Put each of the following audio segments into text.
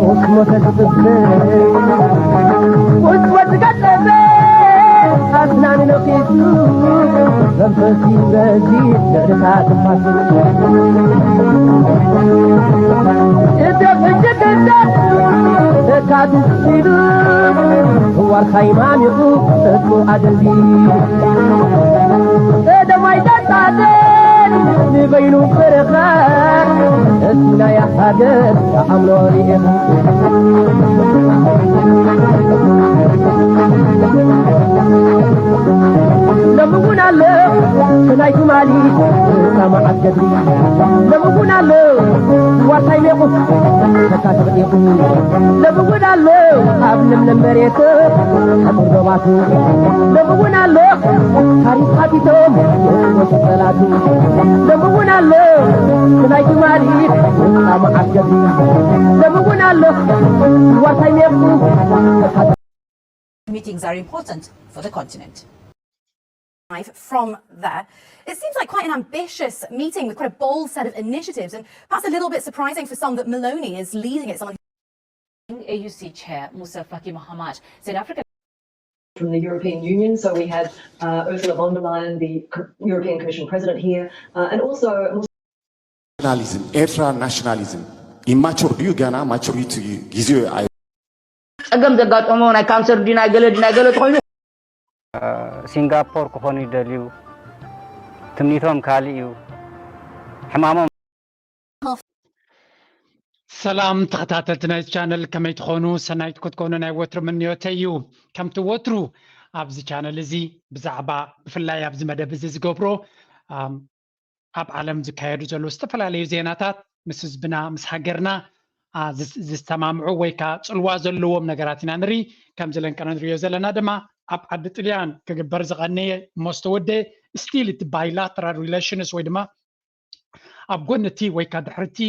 ሞተ ዝጥፍእ ቁልቁለት ዝጋጠመ ኣስናን ነኺሱ መንፈስ ይበዚ ልዕልታ ትፋስ እደብ ሕጂ ክሰብ ተካትስ ኢሉ ዋርሳይ ማሚቑ እሱ ኣደንዲ ደማይ ጣጣ ንበይኑ በረኻ እቲ ናይ ሃገር ኣእምሮ ርኢኻ ለምውን ኣሎ ናይ ትማሊ ሰማዓት ገድሊ ለምውን ኣሎ ዋርሳይ ሜቑ ተካትዕ ኢኹ ለምውን ኣሎ ኣብ ለምለም መሬት ኣቁርበባቱ ለምውን ኣሎ ታሪኽ ሓቲቶም ሞቱ ጸላቱ ለምውን ኣሎ ናይ ትማሊ ሰማዓት ገድሊ ለምውን ኣሎ ዋርሳይ ሜቑ ተካትዕ meetings are important for the continent. From there, it seems like quite an ambitious meeting with quite a bold set of initiatives, and perhaps a little bit surprising for some that Maloney is leading it. Someone A U C chair Musa Faki Mahamat said Africa. From the European Union, so we had uh, Ursula von der Leyen, the European Commission President here, uh, and also. ናሽናሊዝም ኤርትራ ናሽናሊዝም ኢማቹር ድዩ ገና ማቹሪቲ ግዜኡ ኣይ ጸገም ዘጋጠሞ ናይ ካንሰር ድዩ ናይ ገለ ድዩ ናይ ገለ ተኾይኑ ሲንጋፖር ክኾኑ ይደልዩ ትምኒቶም ካልእ እዩ ሕማሞም ሰላም ተኸታተልቲ ናይ ቻነል ከመይ ትኾኑ ሰናይት ክትኮኑ ናይ ወትሩ ምንዮተይ እዩ ከምቲ ወትሩ ኣብዚ ቻነል እዚ ብዛዕባ ብፍላይ ኣብዚ መደብ እዚ ዝገብሮ ኣብ ዓለም ዝካየዱ ዘለዉ ዝተፈላለዩ ዜናታት ምስ ህዝብና ምስ ሃገርና ዝሰማምዑ ወይ ከዓ ፅልዋ ዘለዎም ነገራት ኢና ንርኢ ከምዚ ለንቀነ ንሪኦ ዘለና ድማ ኣብ ዓዲ ጥልያን ክግበር ዝቐነየ እሞ ዝተወደ ስቲል እቲ bilateral relations ወይ ድማ ኣብ ጎኒ እቲ ወይ ከዓ ድሕሪ እቲ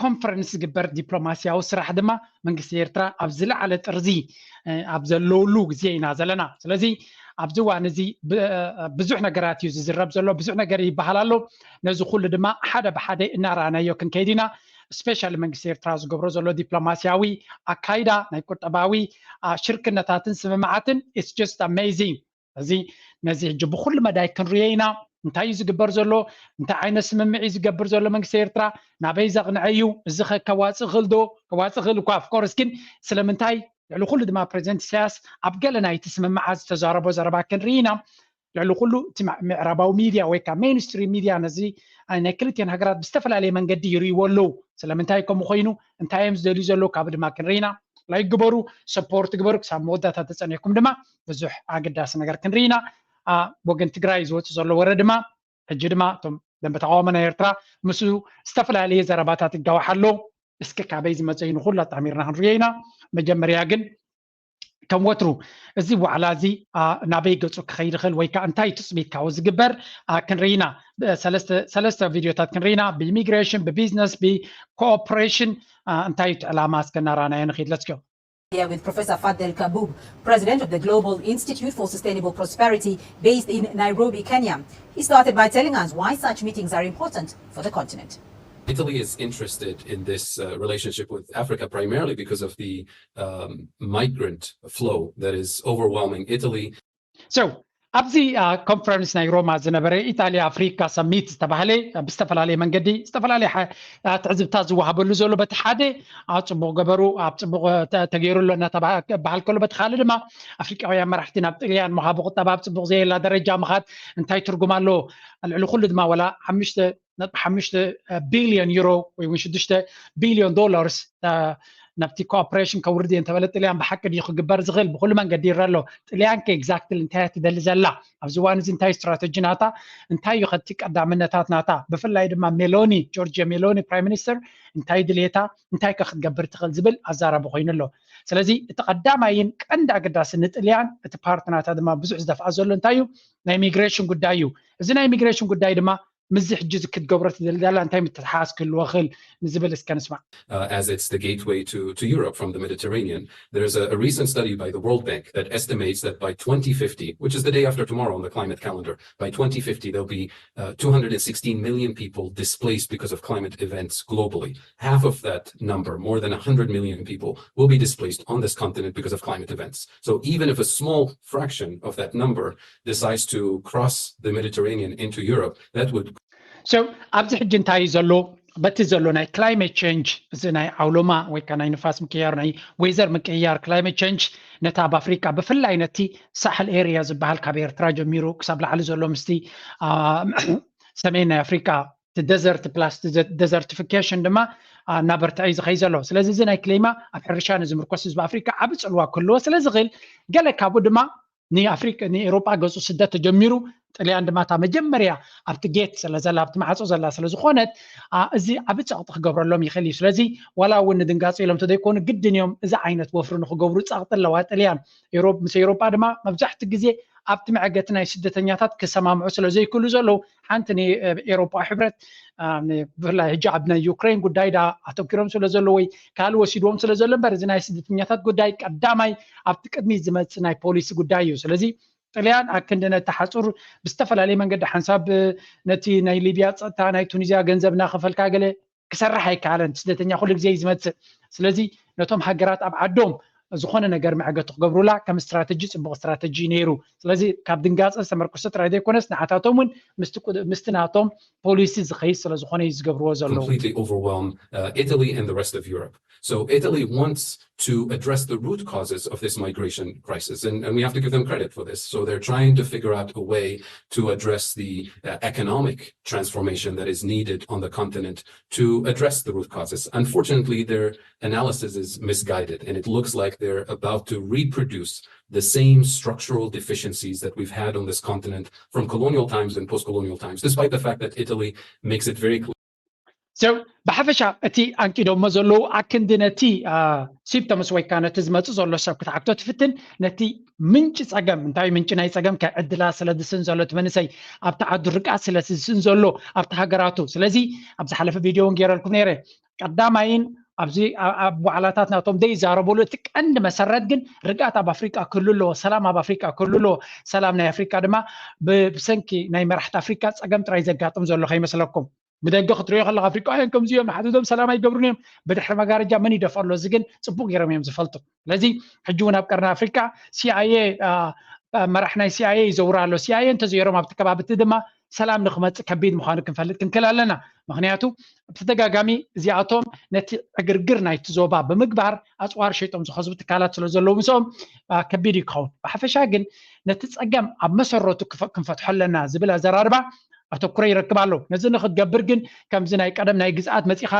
ኮንፈረንስ ዝግበር ዲፕሎማስያዊ ስራሕ ድማ መንግስቲ ኤርትራ ኣብ ዝለዓለ ጥርዚ ኣብ ዘለውሉ ግዜ ኢና ዘለና ስለዚ ኣብዚ እዋን እዚ ብዙሕ ነገራት እዩ ዝዝረብ ዘሎ ብዙሕ ነገር ይበሃል ኣሎ ነዚ ኩሉ ድማ ሓደ ብሓደ እናረኣናዮ ክንከይድ ኢና ስፔሻሊ መንግስቲ ኤርትራ ዝገብሮ ዘሎ ዲፕሎማስያዊ ኣካይዳ ናይ ቁጠባዊ ሽርክነታትን ስምምዓትን it's just amazing እዚ ነዚ ሕጂ ብኩሉ መዳይ ክንርዮ ኢና እንታይ እዩ ዝግበር ዘሎ እንታይ ዓይነት ስምምዕ እዩ ዝገብር ዘሎ መንግስቲ ኤርትራ ናበይ ዘቕንዐ እዩ እዚ ከዋፅእ ክእል ዶ ከዋፅእ ክእል እኳ ኣፍኮርስ ግን ስለምንታይ ልዕሊ ኩሉ ድማ ፕሬዚደንት ኢሳያስ ኣብ ገለ ናይቲ ስምምዓ ዝተዛረቦ ዘረባ ክንርኢ ኢና ልዕሊ ኩሉ እቲ ምዕራባዊ ሚድያ ወይ ከዓ ሜንስትሪም ሚድያ ነዚ ናይ ክልቲን ሃገራት ብዝተፈላለየ መንገዲ ይርእይዎ ኣለዉ ስለምንታይ ከምኡ ኮይኑ እንታይ እዮም ዝደልዩ ዘለዉ ካብ ድማ ክንርኢና ላይክ ግበሩ ሰፖርት ግበሩ ክሳብ መወዳእታ ተፀኒሕኩም ድማ ብዙሕ ኣገዳሲ ነገር ክንርኢና ወገን ትግራይ ዝወፁ ዘሎ ወረ ድማ ሕጂ ድማ እቶም ደንበ ተቃውሞ ናይ ኤርትራ ምስ ዝተፈላለየ ዘረባታት ይጋዋሕ ኣሎ እስኪ ካበይ ዝመፀ ንኩሉ ኣጣሚርና ክንርዮ ኢና መጀመርያ ግን ከም ወትሩ እዚ ዋዕላ እዚ ናበይ ገፁ ክኸይድ ይኽእል ወይ ከዓ እንታይ ትፅቢት ካብኡ ዝግበር ክንርኢና ሰለስተ ቪድዮታት ክንርኢና ብኢሚግሬሽን ብቢዝነስ ብኮኦፕሬሽን እንታይ እቲ ዕላማ እስከ እናራናዮ ንኽድ ለትስኪዮ Here with Professor Fadel Kabub, President of the Global Institute for Sustainable Prosperity based in Nairobi, Kenya. He started by telling us why such meetings are important for the continent. Italy is interested in this uh, relationship with Africa primarily because of the um, migrant flow that is overwhelming Italy. So ኣብዚ ኮንፈረንስ ናይ ሮማ ዝነበረ ኢጣልያ ኣፍሪካ ሰሚት ዝተባህለ ብዝተፈላለየ መንገዲ ዝተፈላለየ ትዕዝብታት ዝወሃበሉ ዘሎ በቲ ሓደ ኣብ ፅቡቅ ገበሩ ኣብ ፅቡቅ ተገይሩ ኣሎ እናተባሃል ከሎ በቲ ካልእ ድማ ኣፍሪቃውያን መራሕቲ ናብ ጥልያን ምሃቢ ቁጠባ ኣብ ፅቡቅ ዘየላ ደረጃ ምኻድ እንታይ ትርጉም ኣለዎ ልዕሊ ኩሉ ድማ ወላ ሓሙሽተ ነጥቢ ሓሙሽተ ቢልዮን ዩሮ ወይ እውን ሽዱሽተ ቢልዮን ዶላርስ ናብቲ ኮኦፕሬሽን ከውርድ እየ እንተበለ ጥልያን ብሓቂ ድዩ ክግበር ዝኽእል ብኩሉ መንገዲ ይረ ኣሎ ጥልያን ከ ኤግዛክትሊ እንታይ እያ ትደሊ ዘላ ኣብዚ እዋን እዚ እንታይ ስትራተጂ ናታ እንታይ እዩ ከቲ ቀዳምነታት ናታ ብፍላይ ድማ ሜሎኒ ጆርጅዮ ሜሎኒ ፕራይም ሚኒስተር እንታይ ድልየታ እንታይ ከ ክትገብር ትኽእል ዝብል ኣዛራቢ ኮይኑ ኣሎ ስለዚ እቲ ቀዳማይን ቀንዲ ኣገዳሲ ንጥልያን እቲ ፓርቲ ናታ ድማ ብዙሕ ዝደፍኣ ዘሎ እንታይ እዩ ናይ ኢሚግሬሽን ጉዳይ እዩ እዚ ናይ ኢሚግሬሽን ጉዳይ ድማ ምዚ ሕጂ ክትገብሮ ትደሊ ዘላ እንታይ ምትሓሓዝ ክህልዎ ክእል ንዝብል እስከ ንስማዕ። Uh, as it's the gateway to, to Europe from the Mediterranean. There's a, a recent study by the World Bank that estimates that by twenty fifty, which is the day after tomorrow on the climate calendar, by twenty fifty, there'll be uh, two hundred sixteen million people displaced because of climate events globally. Half of that number, more than one hundred million people, will be displaced on this continent because of climate events. So even if a small fraction of that number decides to cross the Mediterranean into Europe, that would So ኣብዚ ሕጂ እንታይ እዩ ዘሎ? በቲ ዘሎ ናይ climate change፣ እዚ ናይ ዓውሎማ ወይ ከዓ ናይ ንፋስ ምቅያር፣ ናይ weather ምቅያር፣ climate change ነታ ኣብ ኣፍሪቃ ብፍላይ ነቲ ሳሕል area ዝበሃል ካብ ኤርትራ ጀሚሩ ክሳብ ላዕሊ ዘሎ ምስቲ ሰሜን ናይ ኣፍሪቃ desert plus desertification ድማ እናበርትዐ እዩ ዝኸይ ዘሎ። ስለዚ እዚ ናይ ክሌማ ኣብ ሕርሻ ንዝምርኮስ ህዝቢ ኣፍሪቃ ዓቢ ጽልዋ ክህልዎ ስለ ዝኽእል ገለ ካብኡ ድማ ንኣፍሪቃ ንኤሮጳ ገጹ ስደት ተጀሚሩ። ጥልያን ድማ እታ መጀመርያ ኣብቲ ጌት ስለ ዘላ ኣብቲ ማዕጾ ዘላ ስለ ዝኾነት እዚ ዓቢ ጸቕጢ ክገብረሎም ይኽእል እዩ። ስለዚ ዋላ እውን ንድንጋጽ ኢሎም ተዘይኮኑ ግድን እዮም እዚ ዓይነት ወፍሪ ንክገብሩ ጸቕጢ ኣለዋ ጥልያን። ኤሮፕ ምስ ኤሮጳ ድማ መብዛሕትኡ ግዜ ኣብቲ መዕገቲ ናይ ስደተኛታት ክሰማምዑ ስለ ዘይክእሉ ዘለዉ ሓንቲ ንኤሮጳ ሕብረት ብፍላይ ሕጂ ኣብ ናይ ዩክሬን ጉዳይ ዳ ኣተኪሮም ስለ ዘለዉ ወይ ካልእ ወሲድዎም ስለ ዘሎ እምበር እዚ ናይ ስደተኛታት ጉዳይ ቀዳማይ ኣብቲ ቅድሚት ዝመጽእ ናይ ፖሊሲ ጉዳይ እዩ። ስለዚ ጥልያን ኣክንዲ ነቲ ሓጹር ብዝተፈላለየ መንገዲ ሓንሳብ ነቲ ናይ ሊብያ ጸጥታ ናይ ቱኒዝያ ገንዘብ እናኸፈልካ ገለ ክሰርሕ ኣይከኣለን። ስደተኛ ኩሉ ግዜ እዩ ዝመጽእ። ስለዚ ነቶም ሃገራት ኣብ ዓዶም ዝኾነ ነገር መዕገቲ ክገብሩላ ከም ስትራተጂ ጽቡቕ ስትራተጂ ነይሩ። ስለዚ ካብ ድንጋጸ ዝተመርኮሰ ጥራይ ዘይኮነስ ንዓታቶም እውን ምስቲ ናቶም ፖሊሲ ዝኸይድ ስለ ዝኾነ እዩ ዝገብርዎ ዘለዉ። Completely overwhelm uh, Italy and the rest of Europe. So Italy wants to address the root causes of this migration crisis, and, and we have to give them credit for this. So they're trying to figure out a way to address the uh, economic transformation that is needed on the continent to address the root causes. Unfortunately, their analysis is misguided, and it looks like they're about to reproduce the same structural deficiencies that we've had on this continent from colonial times and post-colonial times, despite the fact that Italy makes it very clear. So ብሓፈሻ እቲ ኣንቂዶሞ ዘለዉ ኣክንዲ ነቲ symptoms ወይ ከዓ ነቲ ዝመፅእ ዘሎ ሰብ ክትዓግቶ ትፍትን ነቲ ምንጪ ፀገም እንታይ ምንጪ ናይ ፀገም ከዕድላ ስለ ዝስን ዘሎ እቲ መንእሰይ ኣብቲ ዓዱ ርቃ ስለ ዝስን ዘሎ ኣብቲ ሃገራቱ። ስለዚ ኣብ ዝሓለፈ ቪድዮ እውን ገይረልኩም ነይረ። ቀዳማይን ኣብዚ ኣብ ዋዕላታት ናቶም ዘይዛረብሉ እቲ ቀንዲ መሰረት ግን ርግኣት ኣብ ኣፍሪቃ ክህሉ ኣለዎ፣ ሰላም ኣብ ኣፍሪቃ ክህሉ ኣለዎ። ሰላም ናይ ኣፍሪቃ ድማ ብሰንኪ ናይ መራሕቲ ኣፍሪቃ ፀገም ጥራይ ዘጋጥም ዘሎ ከይመስለኩም። ብደገ ክትሪኦ ከለካ ኣፍሪቃውያን ከምዚ እዮም፣ ንሓድዶም ሰላም ኣይገብሩን እዮም። ብድሕሪ መጋረጃ መን ይደፍኦ ኣሎ? እዚ ግን ፅቡቅ ገይሮም እዮም ዝፈልጡ። ስለዚ ሕጂ እውን ኣብ ቀርኒ ኣፍሪቃ ሲኣይኤ መራሕ ናይ ሲኣይኤ ይዘውር ኣሎ። ሲኣይኤ እንተዘይሮም ኣብቲ ከባቢ እቲ ድማ ሰላም ንክመፅእ ከቢድ ምዃኑ ክንፈልጥ ክንክእል ኣለና። ምክንያቱ ብተደጋጋሚ እዚኣቶም ነቲ ዕግርግር ናይቲ ዞባ ብምግባር ኣፅዋር ሸይጦም ዝኸዝቡ ትካላት ስለ ዘለዉ ምስኦም ከቢድ እዩ ክኸውን። ብሓፈሻ ግን ነቲ ፀገም ኣብ መሰረቱ ክንፈትሖ ኣለና ዝብል ኣዘራርባ ኣተኩሮ ይረክብ ኣሎ። ነዚ ንክትገብር ግን ከምዚ ናይ ቀደም ናይ ግዝኣት መፂኻ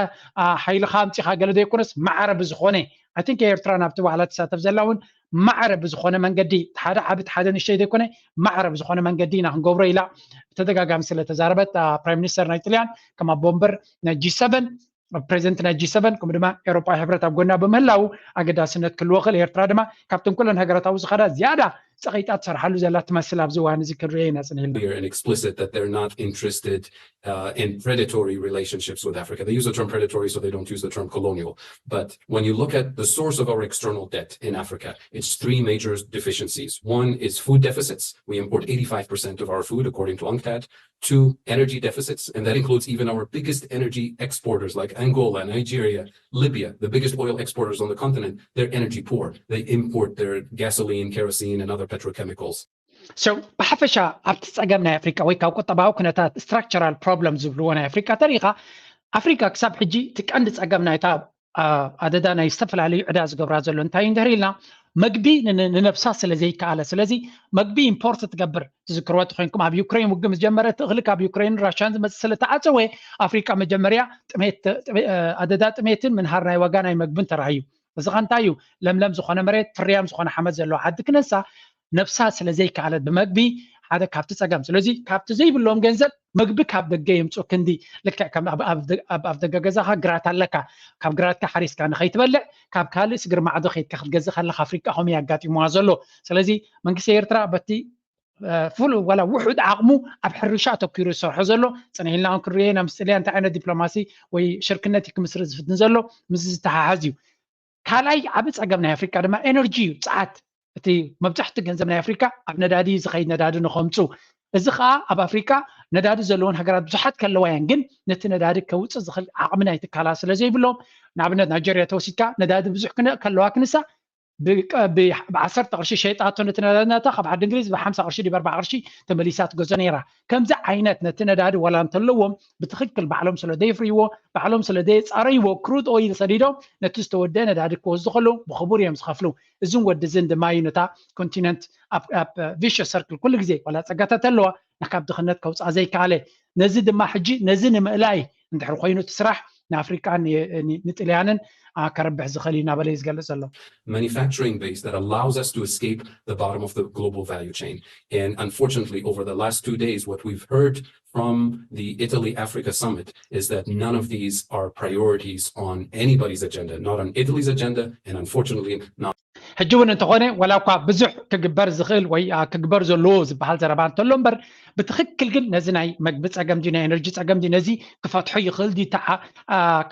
ሓይልኻ ኣምፂኻ ገለ ዘይኮነስ ማዕረ ብዝኾነ I think ኤርትራ ናብቲ ዋዕላ ትሳተፍ ዘላ እውን ማዕረ ብዝኾነ መንገዲ ሓደ ዓቢ ሓደ ንእሽተይ ዘይኮነ ማዕረ ብዝኾነ መንገዲ ኢና ክንገብሮ ኢላ ብተደጋጋሚ ስለ ተዛረበት ፕራይም ሚኒስተር ናይ ጥልያን ከም ኣቦ ወንበር ናይ ጂ7 ፕሬዚደንት ናይ ጂ7 ከምኡ ድማ ኤውሮጳዊ ሕብረት ኣብ ጎና ብምህላው ኣገዳስነት ክህልዎ ክእል። ኤርትራ ድማ ካብተን ኩለን ሃገራት ኣብኡ ዝኸዳ ዝያዳ ጸቒጣ ትሰርሓሉ ዘላ ትመስል ኣብዚ እዋን እዚ ክንሪኦ ኢና ጽኒሕና። clear and explicit that they're not interested uh, in predatory relationships with Africa. They use the term predatory, so they don't use the term colonial. But when you look at the source of our external debt in Africa, it's three major deficiencies. One is food deficits. We import eighty-five percent of our food, according to UNCTAD. Two, energy deficits, and that includes even our biggest energy exporters like Angola, Nigeria, Libya, the biggest oil exporters on the continent. They're energy poor. They import their gasoline, kerosene, and other petrochemicals. So ብሓፈሻ ኣብቲ ጸገም ናይ ኣፍሪቃ ወይ ካብ ቁጠባዊ ኩነታት structural problem ዝብልዎ ናይ ኣፍሪቃ ተሪኻ ኣፍሪቃ ክሳብ ሕጂ እቲ ቀንዲ ጸገም ናይታ ኣደዳ ናይ ዝተፈላለዩ ዕዳ ዝገብራ ዘሎ እንታይ እንድሕር ኢልና መግቢ ንነብሳ ስለ ዘይከኣለ ስለዚ መግቢ ኢምፖርት ትገብር። ትዝክርዎ ተኮይንኩም ኣብ ዩክሬን ውግእ ምስ ጀመረ እቲ እኽሊ ካብ ዩክሬንን ራሽያን ዝመፅእ ስለ ተዓፀወ ኣፍሪቃ መጀመርያ ኣደዳ ጥሜትን ምንሃር ናይ ዋጋ ናይ መግብን ተራእዩ። እዚ ከ እንታይ እዩ? ለምለም ዝኾነ መሬት ፍርያም ዝኾነ ሓመድ ዘለዎ ዓዲ ክነሳ ነብሳ ስለ ዘይከኣለት ብመግቢ ሓደ ካብቲ ጸገም ስለዚ ካብቲ ዘይብሎም ገንዘብ መግቢ ካብ ደገ የምፅኡ ክንዲ ልክዕ ከም ኣብ ደገ ገዛኻ ግራት ኣለካ ካብ ግራትካ ሓሪስካ ንኸይትበልዕ ካብ ካልእ ስግር ማዕዶ ከይድካ ክትገዝእ ከለካ ኣፍሪቃ ከምኡ ኣጋጢምዋ ዘሎ። ስለዚ መንግስቲ ኤርትራ በቲ ፍሉ ዋላ ውሑድ ዓቕሙ ኣብ ሕርሻ ኣተኪሩ ዝሰርሖ ዘሎ። ፅንሕ ኢልና ክንሪኦ ኢና ምስ ጥልያን እንታይ ዓይነት ዲፕሎማሲ ወይ ሽርክነት እዩ ክምስርት ዝፍትን ዘሎ። ምስ ዝተሓሓዝ እዩ። ካልኣይ ዓቢ ጸገም ናይ ኣፍሪካ ድማ ኤነርጂ እዩ፣ ጸዓት። እቲ መብዛሕትኡ ገንዘብ ናይ ኣፍሪካ ኣብ ነዳዲ እዩ ዝኸይድ፣ ነዳዲ ንኸምፁ። እዚ ከዓ ኣብ ኣፍሪካ ነዳዲ ዘለዎን ሃገራት ብዙሓት ከለዋ እየን፣ ግን ነቲ ነዳዲ ከውፅእ ዝኽእል ዓቕሚ ናይ ትካላት ስለ ዘይብሎም፣ ንኣብነት ናይጀርያ ተወሲድካ ነዳዲ ብዙሕ ክነ- ከለዋ ክንሳ ብዓሰርተ ቅርሺ ሸይጣቶ ነቲ ነዳዲ ናታ ካብ ዓዲ እንግሊዝ ብሓምሳ ቅርሺ ድብ ኣርባዓ ቅርሺ ተመሊሳ ትገዞ ነይራ። ከምዚ ዓይነት ነቲ ነዳዲ ዋላ እንተለዎም ብትኽክል ባዕሎም ስለ ዘይፍርይዎ፣ ባዕሎም ስለ ዘየፃረይዎ ክሩድ ኦይል ሰዲዶም ነቲ ዝተወደአ ነዳዲ ክወስዱ ከለዉ ብኽቡር እዮም ዝኸፍሉ። እዝን ወዲ እዝን ድማ እዩ ነታ ኮንቲነንት ኣብ ቪሸስ ሰርክል ኩሉ ግዜ ዋላ ፀጋታት ኣለዋ ንካብ ድኽነት ከውፅኣ ዘይከኣለ። ነዚ ድማ ሕጂ ነዚ ንምእላይ እንድሕር ኮይኑ እቲ ስራሕ ንኣፍሪቃን ንጥልያንን ከርብሕ ዝኽእል እዩ እናበለ እዩ ዝገልፅ ዘሎ። Manufacturing base that allows us to escape the bottom of the global value chain. And unfortunately, over the last two days, what we've heard from the Italy Africa Summit is that none of these are priorities on anybody's agenda, not on Italy's agenda, and unfortunately not. ሕጂ እውን እንተኾነ ዋላ እኳ ብዙሕ ክግበር ዝኽእል ወይ ክግበር ዘለዎ ዝበሃል ዘረባ እንተሎ እምበር ብትኽክል ግን ነዚ ናይ መግቢ ፀገም ድዩ ናይ ኤነርጂ ፀገም ድዩ ነዚ ክፈትሖ ይኽእል ድዩ ተዓ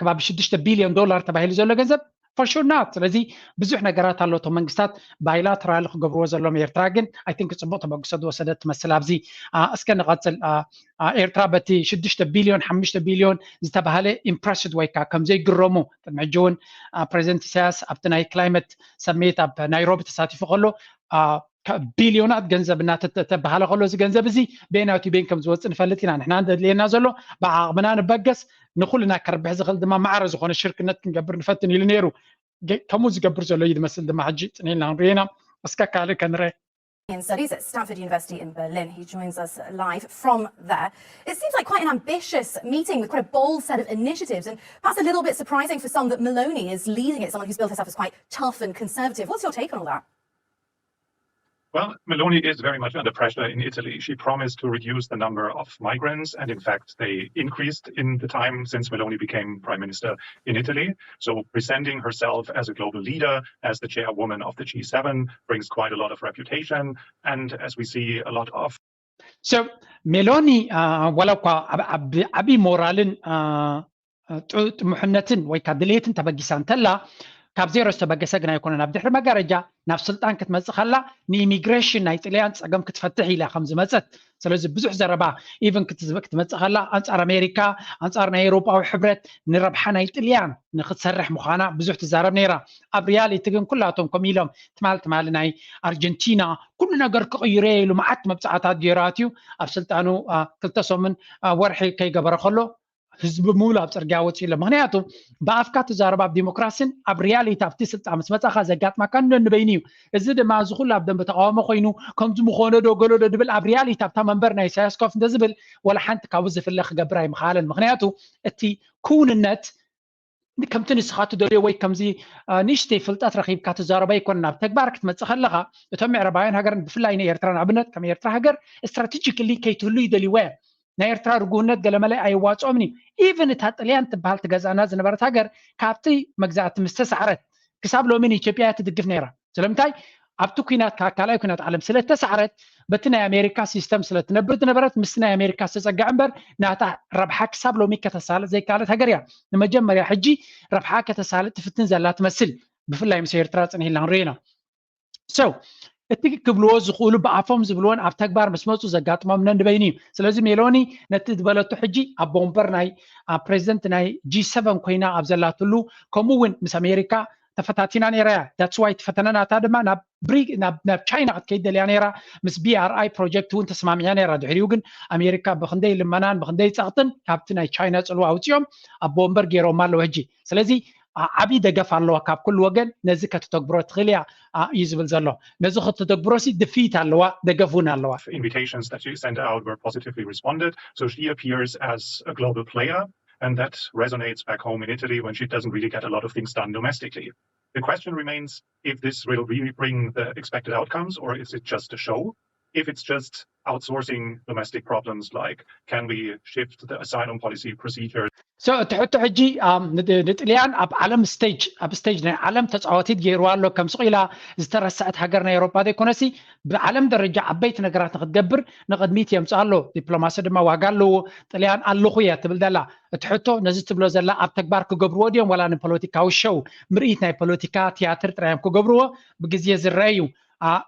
ከባቢ ሽዱሽተ ቢልዮን ዶላር ተባሂሉ ዘሎ ገንዘብ for sure not። ስለዚ ብዙሕ ነገራት ኣሎ እቶም መንግስታት ባይላተራል ክገብርዎ ዘለዎም። ኤርትራ ግን I think ፅቡቅ ተበግሶ ዝወሰደት ትመስል። ኣብዚ እስከ ንቐፅል። ኤርትራ በቲ ሽዱሽተ ቢልዮን ሓሙሽተ ቢልዮን ዝተባሃለ ኢምፕረስድ ወይ ከዓ ከም ዘይግረሙ ቅድሚ ሕጂ እውን ፕሬዚደንት ኢሳያስ ኣብቲ ናይ ክላይመት ሰሚት ኣብ ናይሮቢ ተሳቲፉ ከሎ ቢልዮናት ገንዘብ እናተባሃለ ከሎ እዚ ገንዘብ እዚ በየናቱ ቤን ከም ዝወፅእ ንፈልጥ ኢና። ንሕና ዘድልየና ዘሎ ብዓቕምና ንበገስ ንኩልና ከርብሕ ዝኽእል ድማ ማዕረ ዝኾነ ሽርክነት ክንገብር ንፈትን ኢሉ ነይሩ። ከምኡ ዝገብር ዘሎ እዩ ዝመስል ድማ ሕጂ ፅኒልና ክንሪኦ ኢና። እስከ ካልእ ከንረ studies at Stanford University in Berlin. He joins us live from there. It seems like quite an ambitious meeting with quite a bold set of initiatives, and perhaps a little bit surprising for some that Meloni is leading it, someone who's built herself as quite tough and conservative. What's your take on all that? Well, Meloni is very much under pressure in Italy. She promised to reduce the number of migrants, and in fact, they increased in the time since Meloni became prime minister in Italy. So, presenting herself as a global leader, as the chairwoman of the G seven, brings quite a lot of reputation, and as we see, a lot of So, ሜሎኒ ዋላ እኳ ዓብዪ ሞራልን ጥሙሕነትን ወይ ከዓ ድሌትን ተበጊሳ እንተላ ካብ ዜሮ ዝተበገሰ ግን ኣይኮነን። ኣብ ድሕሪ መጋረጃ ናብ ስልጣን ክትመፅእ ከላ ንኢሚግሬሽን ናይ ጥልያን ፀገም ክትፈትሕ ኢላ ከም ዝመፀት። ስለዚ ብዙሕ ዘረባ ኢቨን ክትመፅእ ከላ ኣንፃር ኣሜሪካ፣ ኣንፃር ናይ ኤውሮጳዊ ሕብረት ንረብሓ ናይ ጥልያን ንክትሰርሕ ምዃና ብዙሕ ትዛረብ ነይራ። ኣብ ሪያሊቲ ግን ኩላቶም ከም ኢሎም ትማል ትማሊ ናይ ኣርጀንቲና ኩሉ ነገር ክቕይረ ኢሉ መዓት መብፃዕታት ገይሩ ኣትዩ ኣብ ስልጣኑ ክልተ ሰሙን ወርሒ ከይገበረ ከሎ ህዝቢ ሙሉ ኣብ ፅርግያ ወፂኡ ኣሎ። ምክንያቱ ብኣፍካ ትዛረብ ኣብ ዲሞክራሲን ኣብ ሪያሊቲ ኣብቲ ስልጣን ምስ መፃእካ ዘጋጥመካ ነንበይኑ እዩ። እዚ ድማ እዚ ኩሉ ኣብ ደንበ ተቃውሞ ኮይኑ ከምዚ ምኾነ ዶ ገሎ ዶ ድብል ኣብ ሪያሊቲ ኣብታ መንበር ናይ ኢሳያስ ኮፍ እንተዝብል ወላ ሓንቲ ካብኡ ዝፍለ ክገብር ኣይምክኣለን። ምክንያቱ እቲ ክውንነት ከምቲ ንስኻ ትደልዮ ወይ ከምዚ ንእሽተይ ፍልጠት ረኺብካ ትዛረቦ ኣይኮነን። ኣብ ተግባር ክትመፅእ ከለኻ እቶም ምዕራባውያን ሃገር ብፍላይ ንኤርትራ ንኣብነት ከም ኤርትራ ሃገር ስትራቴጂክሊ ከይትህሉ ይደልይዎ እዮም። ናይ ኤርትራ ርጉህነት ገለመለ ኣየዋፅኦምን እዩ። ኢቨን እታ ጥልያን ትበሃል ትገዝኣና ዝነበረት ሃገር ካብቲ መግዛእቲ ምስ ተሳዕረት ክሳብ ሎሚ ንኢትዮጵያ እያ ትድግፍ ነይራ። ስለምንታይ ኣብቲ ኩናት ካልኣይ ኩናት ዓለም ስለ ተሳዕረት በቲ ናይ ኣሜሪካ ሲስተም ስለ ትነብር ዝነበረት ምስቲ ናይ ኣሜሪካ ዝተፀግዐ እምበር ናታ ረብሓ ክሳብ ሎሚ ከተሳልጥ ዘይከኣለት ሃገር እያ። ንመጀመርያ ሕጂ ረብሓ ከተሳልጥ ትፍትን ዘላ ትመስል ብፍላይ ምስ ኤርትራ ፅንሕ ኢልና ክንሪኦ ኢና። So እቲ ክብልዎ ዝኽእሉ ብኣፎም ዝብልዎን ኣብ ተግባር ምስ መፁ ዘጋጥሞም ነንበይኑ እዩ። ስለዚ ሜሎኒ ነቲ ዝበለቶ ሕጂ ኣብ ወንበር ናይ ፕሬዚደንት ናይ ጂ ሰቨን ኮይና ኣብ ዘላትሉ ከምኡ እውን ምስ ኣሜሪካ ተፈታቲና ነይራ እያ። That's why እቲ ፈተነ ናታ ድማ ናብ ናብ ቻይና ክትከይድ ደልያ ነይራ። ምስ ቢ ኣር ኣይ ፕሮጀክት እውን ተስማሚዓ ነይራ። ድሕሪኡ ግን ኣሜሪካ ብክንደይ ልመናን ብክንደይ ፀቕጥን ካብቲ ናይ ቻይና ፅልዋ ኣውፂኦም ኣብ ወንበር ገይሮማ ኣለዉ ሕጂ። ስለዚ ዓብዪ ደገፍ ኣለዋ ካብ ኩሉ ወገን። ነዚ ከተተግብሮ ትኽእል እያ እዩ ዝብል ዘሎ። ነዚ ከተተግብሮ ሲ ድፍኢት ኣለዋ፣ ደገፍ እውን ኣለዋ። Invitations that she sent out were positively responded. So she appears as a global player, and that resonates back home in Italy when she doesn't really get a lot of things done domestically. The question remains if this will really bring the expected outcomes or is it just a show? if it's just outsourcing domestic problems, like can we shift the asylum policy procedure? So እቲ ሕቶ ሕጂ ንጥልያን ኣብ ዓለም ስቴጅ ኣብ ስቴጅ ናይ ዓለም ተፃዋቲት ገይርዋ ኣሎ። ከም ስቕ ኢላ ዝተረስዐት ሃገር ናይ ኤውሮጳ ዘይኮነሲ ብዓለም ደረጃ ዓበይቲ ነገራት ንክትገብር ንቕድሚት የምፅእ ኣሎ። ዲፕሎማሲ ድማ ዋጋ ኣለዎ። ጥልያን ኣለኹ እያ ትብል ዘላ። እቲ ሕቶ ነዚ ትብሎ ዘላ ኣብ ተግባር ክገብርዎ ድዮም ዋላ ንፖለቲካዊ ሸው ምርኢት ናይ ፖለቲካ ትያትር ጥራይ እዮም ክገብርዎ? ብግዜ ዝረአ እዩ።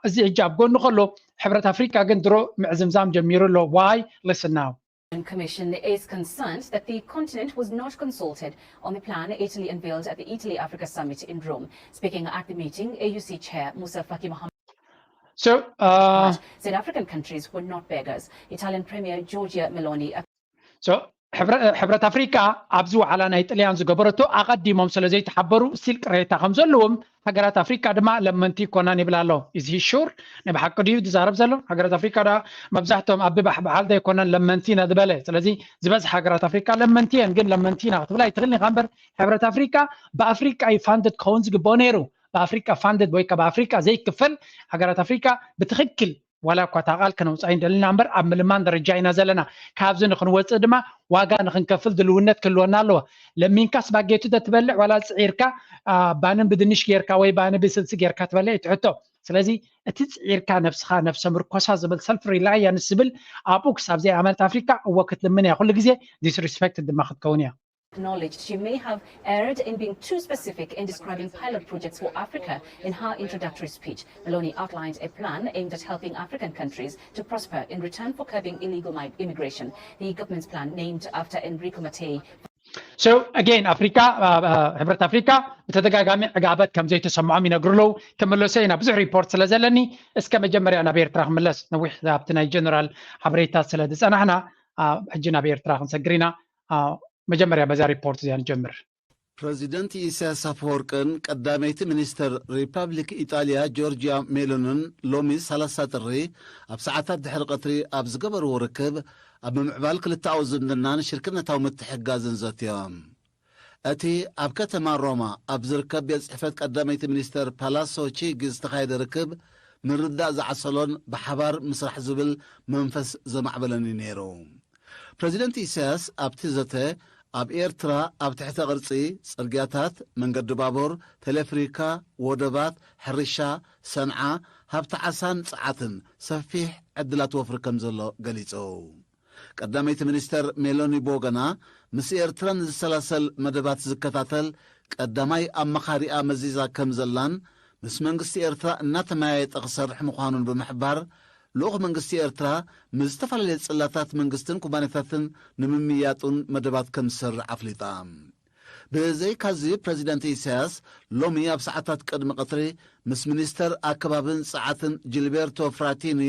እዚ ሕጂ ኣብ ጎኒ ከሎ ሕብረት ኣፍሪካ ግን ድሮ ምዕዝምዛም ጀሚሩ ኣሎ። Why? Listen now. Commission is concerned that the continent was not consulted on the plan Italy unveiled at the Italy Africa Summit in Rome. Speaking at the meeting, A U C Chair Musa Faki Mohammed So, uh, said African countries were not beggars. Italian Premier Giorgia Meloni so ሕብረት ኣፍሪካ ኣብዚ ወዓላ ናይ ጥልያን ዝገበረቶ ኣቐዲሞም ስለ ዘይተሓበሩ ስቲል ቅሬታ ከም ዘለዎም ሃገራት ኣፍሪካ ድማ ለመንቲ ይኮናን ይብል ኣሎ። Is he sure? ናይ ብሓቂ ድዩ ዝዛረብ ዘሎ? ሃገራት ኣፍሪካ ዳ መብዛሕትኦም ኣብ ባሕባሓል ዘይኮነን ለመንቲ ኢና ዝበለ። ስለዚ ዝበዝሕ ሃገራት ኣፍሪካ ለመንቲ እየን፣ ግን ለመንቲ ኢና ክትብል ኣይትኽእል ኢኻ እምበር ሕብረት ኣፍሪካ ብኣፍሪካ እዩ ፋንድድ ክኸውን ዝግብኦ ነይሩ። ብኣፍሪካ ፋንድድ ወይ ከዓ ብኣፍሪካ ዘይክፈል ሃገራት ኣፍሪካ ብትኽክል ዋላ እኳ እታ ቃል ከነውፅኣ ይንደልና እምበር ኣብ ምልማን ደረጃ ኢና ዘለና። ካብዚ ንክንወፅእ ድማ ዋጋ ንክንከፍል ድልውነት ክህልወና ኣለዎ። ለሚንካ ስባጌቱ ዶ ትበልዕ ዋላ ፅዒርካ ባንን ብድንሽ ጌርካ ወይ ባኒ ብስልሲ ጌርካ ትበልዕ እዩ እቲ ሕቶ። ስለዚ እቲ ፅዒርካ ነብስኻ ነብሰ ምርኮሳ ዝብል ሰልፍ ሪላያንስ ዝብል ኣብኡ ክሳብ ዘይኣመነት ኣፍሪካ እወ ክትልምን እያ ኩሉ ግዜ ዲስሪስፔክት ድማ ክትከውን እያ። Acknowledged she may have erred in being too specific in describing pilot projects for Africa in her introductory speech. Meloni outlined a plan aimed at helping African countries to prosper in return for curbing illegal mi- immigration. The government's plan, named after Enrico Mattei, So again ኣፍሪካ ሕብረት ኣፍሪካ ብተደጋጋሚ ዕጋበት ከም ዘይተሰምዖም ይነግሩ ኣለዉ። ክምለሶ ኢና ብዙሕ ሪፖርት ስለ ዘለኒ እስከ መጀመርያ ናብ ኤርትራ ክምለስ። ነዊሕ ኣብቲ ናይ ጀነራል ሓበሬታ ስለ ዝፀናሕና ሕጂ ናብ ኤርትራ ክንሰግር ኢና። መጀመርያ በዛ ሪፖርት እዚኣ ንጀምር። ፕረዚደንት ኢሳያስ ኣፈወርቅን ቀዳመይቲ ሚኒስተር ሪፓብሊክ ኢጣልያ ጆርጅያ ሜሎንን ሎሚ ሰላሳ ጥሪ ኣብ ሰዓታት ድሕሪ ቀትሪ ኣብ ዝገበርዎ ርክብ ኣብ ምምዕባል ክልተኣዊ ዝምድናን ሽርክነታዊ ምትሕግጋዝን ዘትዮም። እቲ ኣብ ከተማ ሮማ ኣብ ዝርከብ ቤት ጽሕፈት ቀዳመይቲ ሚኒስተር ፓላሶ ቺጊ ዝተኻየደ ርክብ ምርዳእ ዝዓሰሎን ብሓባር ምስራሕ ዝብል መንፈስ ዘማዕበለን እዩ ነይሩ። ፕረዚደንት ኢሳያስ ኣብቲ ዘተ ኣብ ኤርትራ ኣብ ትሕተ ቅርጺ፣ ጽርግያታት፣ መንገዲ ባቡር፣ ቴሌፍሪካ፣ ወደባት፣ ሕርሻ፣ ሰንዓ፣ ሃብቲ ዓሳን ጸዓትን ሰፊሕ ዕድላት ወፍሪ ከም ዘሎ ገሊጹ። ቀዳመይቲ ሚኒስተር ሜሎኒ ቦገና ምስ ኤርትራ ንዝሰላሰል መደባት ዝከታተል ቀዳማይ ኣማኻሪኣ መዚዛ ከም ዘላን ምስ መንግስቲ ኤርትራ እናተመያየጠ ክሰርሕ ምዃኑን ብምሕባር ልኡኽ መንግስቲ ኤርትራ ምስ ዝተፈላለዩ ጽላታት መንግስትን ኩባንያታትን ንምምይያጡን መደባት ከም ዝሰርዕ ኣፍሊጣ። ብዘይካዚ ፕረዚደንት ኢሳያስ ሎሚ ኣብ ሰዓታት ቅድሚ ቀትሪ ምስ ሚኒስተር ኣከባብን ጸዓትን ጂልቤርቶ ፍራቲኒ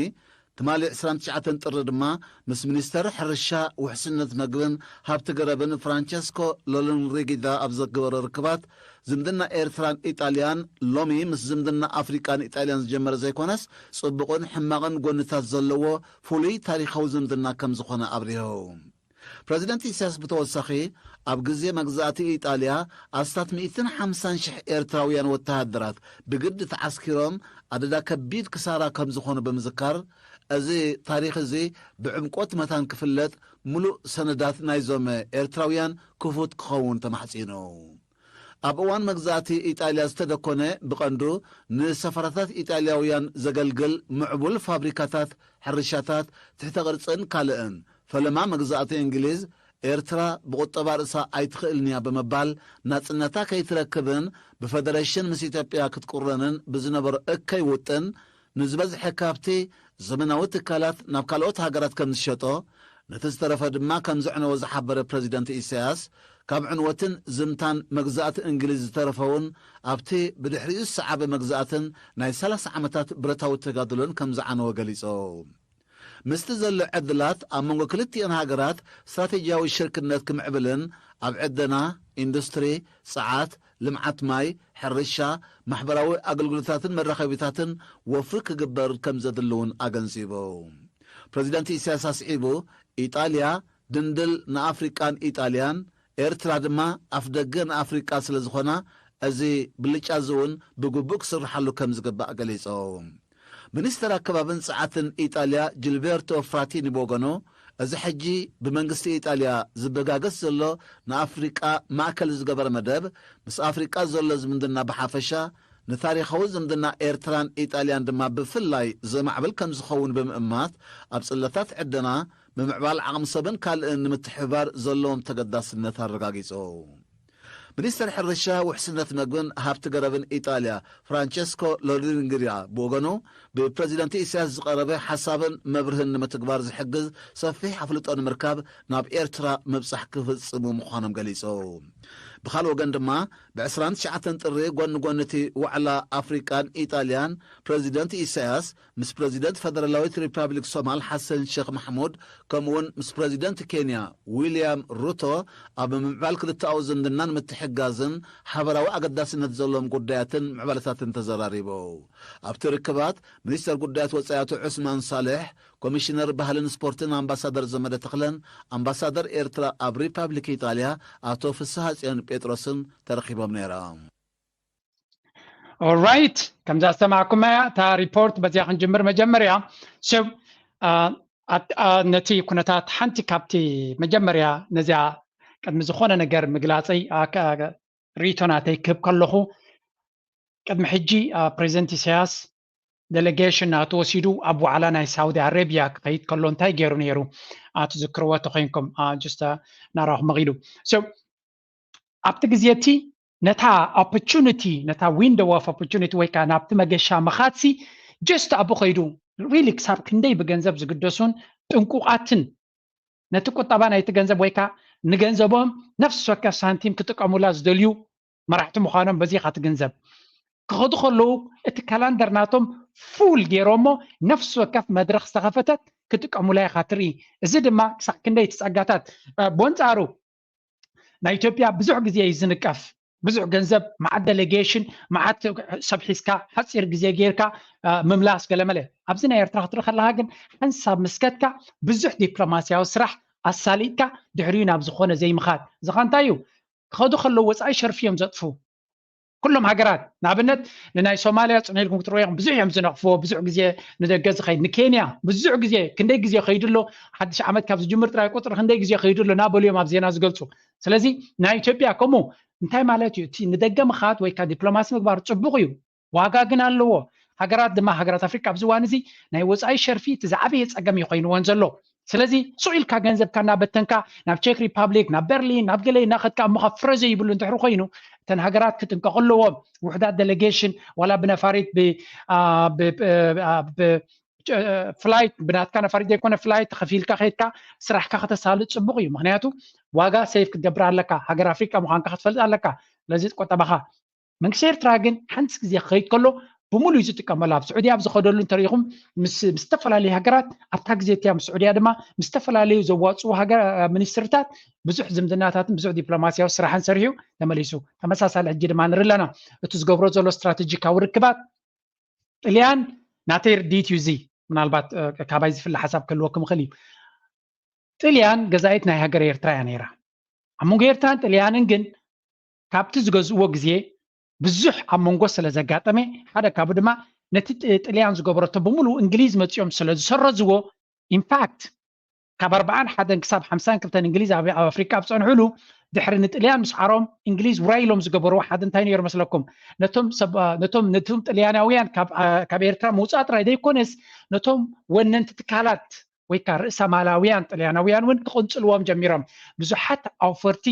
ትማሊ ዕስራን ትሽዓተን ጥሪ ድማ ምስ ሚኒስተር ሕርሻ ውሕስነት መግብን ሃብቲ ገረብን ፍራንቸስኮ ሎሎንሪጊዳ ኣብ ዘገበሮ ርክባት ዝምድና ኤርትራን ኢጣልያን ሎሚ ምስ ዝምድና ኣፍሪቃን ኢጣልያን ዝጀመረ ዘይኮነስ ጽቡቕን ሕማቕን ጎንታት ዘለዎ ፍሉይ ታሪኻዊ ዝምድና ከም ዝኾነ ኣብሪሁ። ፕረዚደንት ኢሳያስ ብተወሳኺ ኣብ ግዜ መግዛእቲ ኢጣልያ ኣስታት ሚእትን ሓምሳን ሽሕ ኤርትራውያን ወተሃደራት ብግዲ ተዓስኪሮም ኣደዳ ከቢድ ክሳራ ከም ዝኾኑ ብምዝካር እዚ ታሪኽ እዚ ብዕምቆት መታን ክፍለጥ ምሉእ ሰነዳት ናይዞም ኤርትራውያን ክፉት ክኸውን ተማሕጺኑ። ኣብ እዋን መግዛእቲ ኢጣልያ ዝተደኮነ ብቐንዱ ንሰፈራታት ኢጣልያውያን ዘገልግል ምዕቡል ፋብሪካታት፣ ሕርሻታት፣ ትሕተ ቅርጽን ካልእን ፈለማ መግዛእቲ እንግሊዝ ኤርትራ ብቁጠባ ርእሳ ኣይትኽእልን እያ ብምባል ናጽነታ ከይትረክብን ብፈደረሽን ምስ ኢትዮጵያ ክትቁረንን ብዝነበሮ እከይ ውጥን ንዝበዝሐ ካብቲ ዘመናዊ ትካላት ናብ ካልኦት ሃገራት ከም ዝሸጦ ነቲ ዝተረፈ ድማ ከም ዘዕነዎ ዝሓበረ ፕረዚደንት ኢሳያስ ካብ ዕንወትን ዝምታን መግዛእቲ እንግሊዝ ዝተረፈውን ኣብቲ ብድሕሪኡ ዝሰዓበ መግዛእትን ናይ ሰላሳ ዓመታት ብረታዊ ተጋድሎን ከም ዝዓነወ ገሊጹ። ምስቲ ዘሎ ዕድላት ኣብ መንጎ ክልቲኤን ሃገራት ስትራቴጂያዊ ሽርክነት ክምዕብልን ኣብ ዕደና፣ ኢንዱስትሪ፣ ጸዓት፣ ልምዓት ማይ፣ ሕርሻ፣ ማሕበራዊ ኣገልግሎታትን መራኸቢታትን ወፍሪ ክግበር ከም ዘድሊ እውን ኣገንዚቡ። ፕረዚደንት ኢሳያስ ኣስዒቡ ኢጣልያ ድንድል ንኣፍሪቃን ኢጣልያን ኤርትራ ድማ ኣፍደገ ንኣፍሪቃ ስለ ዝኾና እዚ ብልጫ እዚ እውን ብግቡእ ክስርሓሉ ከም ዝግባእ ገሊጹ። ሚኒስተር ኣከባብን ጸዓትን ኢጣልያ ጂልቤርቶ ፍራቲኒ ብወገኑ፣ እዚ ሕጂ ብመንግስቲ ኢጣልያ ዝበጋገስ ዘሎ ንኣፍሪቃ ማእከል ዝገበረ መደብ፣ ምስ ኣፍሪቃ ዘሎ ዝምድና ብሓፈሻ፣ ንታሪኻዊ ዝምድና ኤርትራን ኢጣልያን ድማ ብፍላይ ዘማዕብል ከም ዝኸውን ብምእማት፣ ኣብ ጽለታት ዕደና፣ ምምዕባል ዓቕሚ ሰብን ካልእን ንምትሕብባር ዘለዎም ተገዳስነት ኣረጋጊጹ። ሚኒስተር ሕርሻ፣ ውሕስነት መግብን ሃብቲ ገረብን ኢጣልያ ፍራንቸስኮ ሎሪንግሪያ ብወገኑ፣ ብፕረዚደንት ኢሳያስ ዝቐረበ ሓሳብን መብርህን ንምትግባር ዝሕግዝ ሰፊሕ ኣፍልጦ ንምርካብ ናብ ኤርትራ ምብጻሕ ክፍጽሙ ምዃኖም ገሊጹ። ብኻልእ ወገን ድማ፣ ብ ዕስራን ትሽዓተን ጥሪ ጎኒ ጎኒ እቲ ዋዕላ ኣፍሪቃን ኢጣልያን፣ ፕረዚደንት ኢሳያስ ምስ ፕረዚደንት ፈደራላዊት ሪፓብሊክ ሶማል ሓሰን ሸኽ ማሕሙድ፣ ከምኡውን ምስ ፕረዚደንት ኬንያ ዊልያም ሩቶ ኣብ ምምዕባል ክልተኣዊ ዝምድናን ምትሕጋዝን ሓበራዊ ኣገዳስነት ዘለዎም ጉዳያትን ምዕባለታትን ተዘራሪቡ። ኣብቲ ርክባት፣ ሚኒስተር ጉዳያት ወጻኢ ኣቶ ዑስማን ሳልሕ፣ ኮሚሽነር ባህልን ስፖርትን ኣምባሳደር ዘመደ ተኽለን ኣምባሳደር ኤርትራ ኣብ ሪፓብሊክ ኢጣልያ ኣቶ ፍስሃጽዮን ጴጥሮስን ተረኺቦም ነይሮም። ኦራይት፣ ከምዛ ዝሰማዕኩማያ እታ ሪፖርት በዚያ ክንጅምር። መጀመርያ ሰብ ነቲ ኩነታት ሓንቲ ካብቲ መጀመርያ ነዚያ ቅድሚ ዝኾነ ነገር ምግላፀይ ርኢቶ ናተይ ክህብ ከለኹ፣ ቅድሚ ሕጂ ፕሬዚደንት ኢሳያስ ዴሌጌሽን ናቱ ወሲዱ ኣብ ዋዕላ ናይ ሳውዲ ኣረቢያ ክኸይድ ከሎ እንታይ ገይሩ ነይሩ? ትዝክርዎ ተኮይንኩም፣ ጅስተ ናራኹም መኺዱ። ኣብቲ ግዜ እቲ ነታ ኦፖርቹኒቲ፣ ነታ ዊንዶው ኦፍ ኦፖርቹኒቲ ወይ ከዓ ናብቲ መገሻ ምኻድሲ ጀስት ኣብኡ ከይዱ ሪሊ ክሳብ ክንደይ ብገንዘብ ዝግደሱን ጥንቁቓትን፣ ነቲ ቁጠባ ናይቲ ገንዘብ ወይ ከዓ ንገንዘቦም ነፍሲ ወከፍ ሳንቲም ክጥቀሙላ ዝደልዩ መራሕቲ ምዃኖም በዚ ኢኻ ትግንዘብ። ክኸዱ ከለዉ እቲ ካላንደር ናቶም ፉል ገይሮሞ ነፍሲ ወከፍ መድረኽ ዝተኸፈተት ክጥቀሙላ ኢኻ ትርኢ። እዚ ድማ ክሳብ ክንደይ እቲ ጸጋታት፣ በንጻሩ ናይ ኢትዮጵያ ብዙሕ ግዜ እዩ ዝንቀፍ። ብዙሕ ገንዘብ፣ መዓት ዴሌጌሽን፣ መዓት ሰብ ሒዝካ ሓፂር ግዜ ጌርካ ምምላስ ገለመለ። ኣብዚ ናይ ኤርትራ ክትርኢ ከለካ ግን ሓንሳብ ምስከትካ ብዙሕ ዲፕሎማሲያዊ ስራሕ ኣሳሊጥካ ድሕሪኡ ናብ ዝኾነ ዘይምኻድ። እዚ ኸ እንታይ እዩ? ክኸዱ ከለዉ ወፃኢ ሸርፊ እዮም ዘጥፍኡ። ኩሎም ሃገራት ንኣብነት ንናይ ሶማልያ ፅን ኢልኩም ክትርእዩ ኢኹም። ብዙሕ እዮም ዝነቕፍዎ። ብዙሕ ግዜ ንደገ ዝኸይድ፣ ንኬንያ ብዙሕ ግዜ፣ ክንደይ ግዜ ከይዱ ኣሎ፣ ሓድሽ ዓመት ካብ ዝጅምር ጥራይ ቁፅሪ ክንደይ ግዜ ከይዱ ኣሎ እናበሉ እዮም ኣብ ዜና ዝገልፁ። ስለዚ ናይ ኢትዮጵያ ከምኡ እንታይ ማለት እዩ? እቲ ንደገ ምኻድ ወይ ከዓ ዲፕሎማሲ ምግባር ፅቡቕ እዩ፣ ዋጋ ግን ኣለዎ። ሃገራት ድማ ሃገራት ኣፍሪካ ኣብዚ እዋን እዚ ናይ ወፃኢ ሸርፊ እቲ ዝዓበየ ፀገም እዩ ኮይንወን ዘሎ። ስለዚ ሱቕ ኢልካ ገንዘብካ እናበተንካ ናብ ቼክ ሪፓብሊክ፣ ናብ በርሊን፣ ናብ ገለ እናኸድካ እሞ ኸ ፍረ ዘይብሉ እንድሕሪ ኮይኑ እተን ሃገራት ክጥንቀቑ ኣለዎም። ውሕዳት ዴሌጌሽን ዋላ ብነፋሪት ፍላይት ብናትካ ነፋሪት ዘይኮነ ፍላይት ተኸፊልካ ከይድካ ስራሕካ ከተሳልጥ ፅቡቕ እዩ። ምክንያቱ ዋጋ ሴቭ ክትገብር ኣለካ፣ ሃገር ኣፍሪካ ምዃንካ ክትፈልጥ ኣለካ። ስለዚ ቆጠባኻ መንግስቲ ኤርትራ ግን ሓንቲ ግዜ ክኸይድ ከሎ ብምሉእ እዩ ዝጥቀመሉ። ኣብ ስዑድያ ኣብ ዝኸደሉ እንተሪኢኹም ምስ ምስ ዝተፈላለዩ ሃገራት ኣብታ ግዜ እቲኣ ምስ ስዑድያ ድማ ምስ ዝተፈላለዩ ዘዋፅኡ ሃገር ሚኒስትርታት ብዙሕ ዝምድናታትን ብዙሕ ዲፕሎማሲያዊ ስራሕን ሰሪሑ ተመሊሱ። ተመሳሳሊ ሕጂ ድማ ንርኢ ኣለና። እቲ ዝገብሮ ዘሎ ስትራቴጂካዊ ርክባት ጥልያን ናተይ ርድኢት እዩ። እዚ ምናልባት ካባይ ዝፍለ ሓሳብ ክህልወኩም ይኽእል እዩ። ጥልያን ገዛኢት ናይ ሃገር ኤርትራ እያ ነይራ። ኣብ መንጎ ኤርትራን ጥልያንን ግን ካብቲ ዝገዝእዎ ግዜ ብዙሕ ኣብ መንጎ ስለ ዘጋጠመ ሓደ ካብኡ ድማ ነቲ ጥልያን ዝገበረቶ ብምሉእ እንግሊዝ መፂኦም ስለ ዝሰረዝዎ ኢንፋክት ካብ ኣርባዓን ሓደን ክሳብ ሓምሳን ክልተን እንግሊዝ ኣብ ኣፍሪቃ ኣብ ፀንሕሉ ድሕሪ ንጥልያን ምስዓሮም እንግሊዝ ውራይ ኢሎም ዝገበርዎ ሓደ እንታይ ነይሩ መስለኩም? ነቶም ሰብ ነቶም ነቶም ጥልያናውያን ካብ ኤርትራ ምውፃእ ጥራይ ዘይኮነስ ነቶም ወነንቲ ትካላት ወይ ከዓ ርእሰ ማላውያን ጥልያናውያን እውን ክቕንፅልዎም ጀሚሮም። ብዙሓት ኣውፈርቲ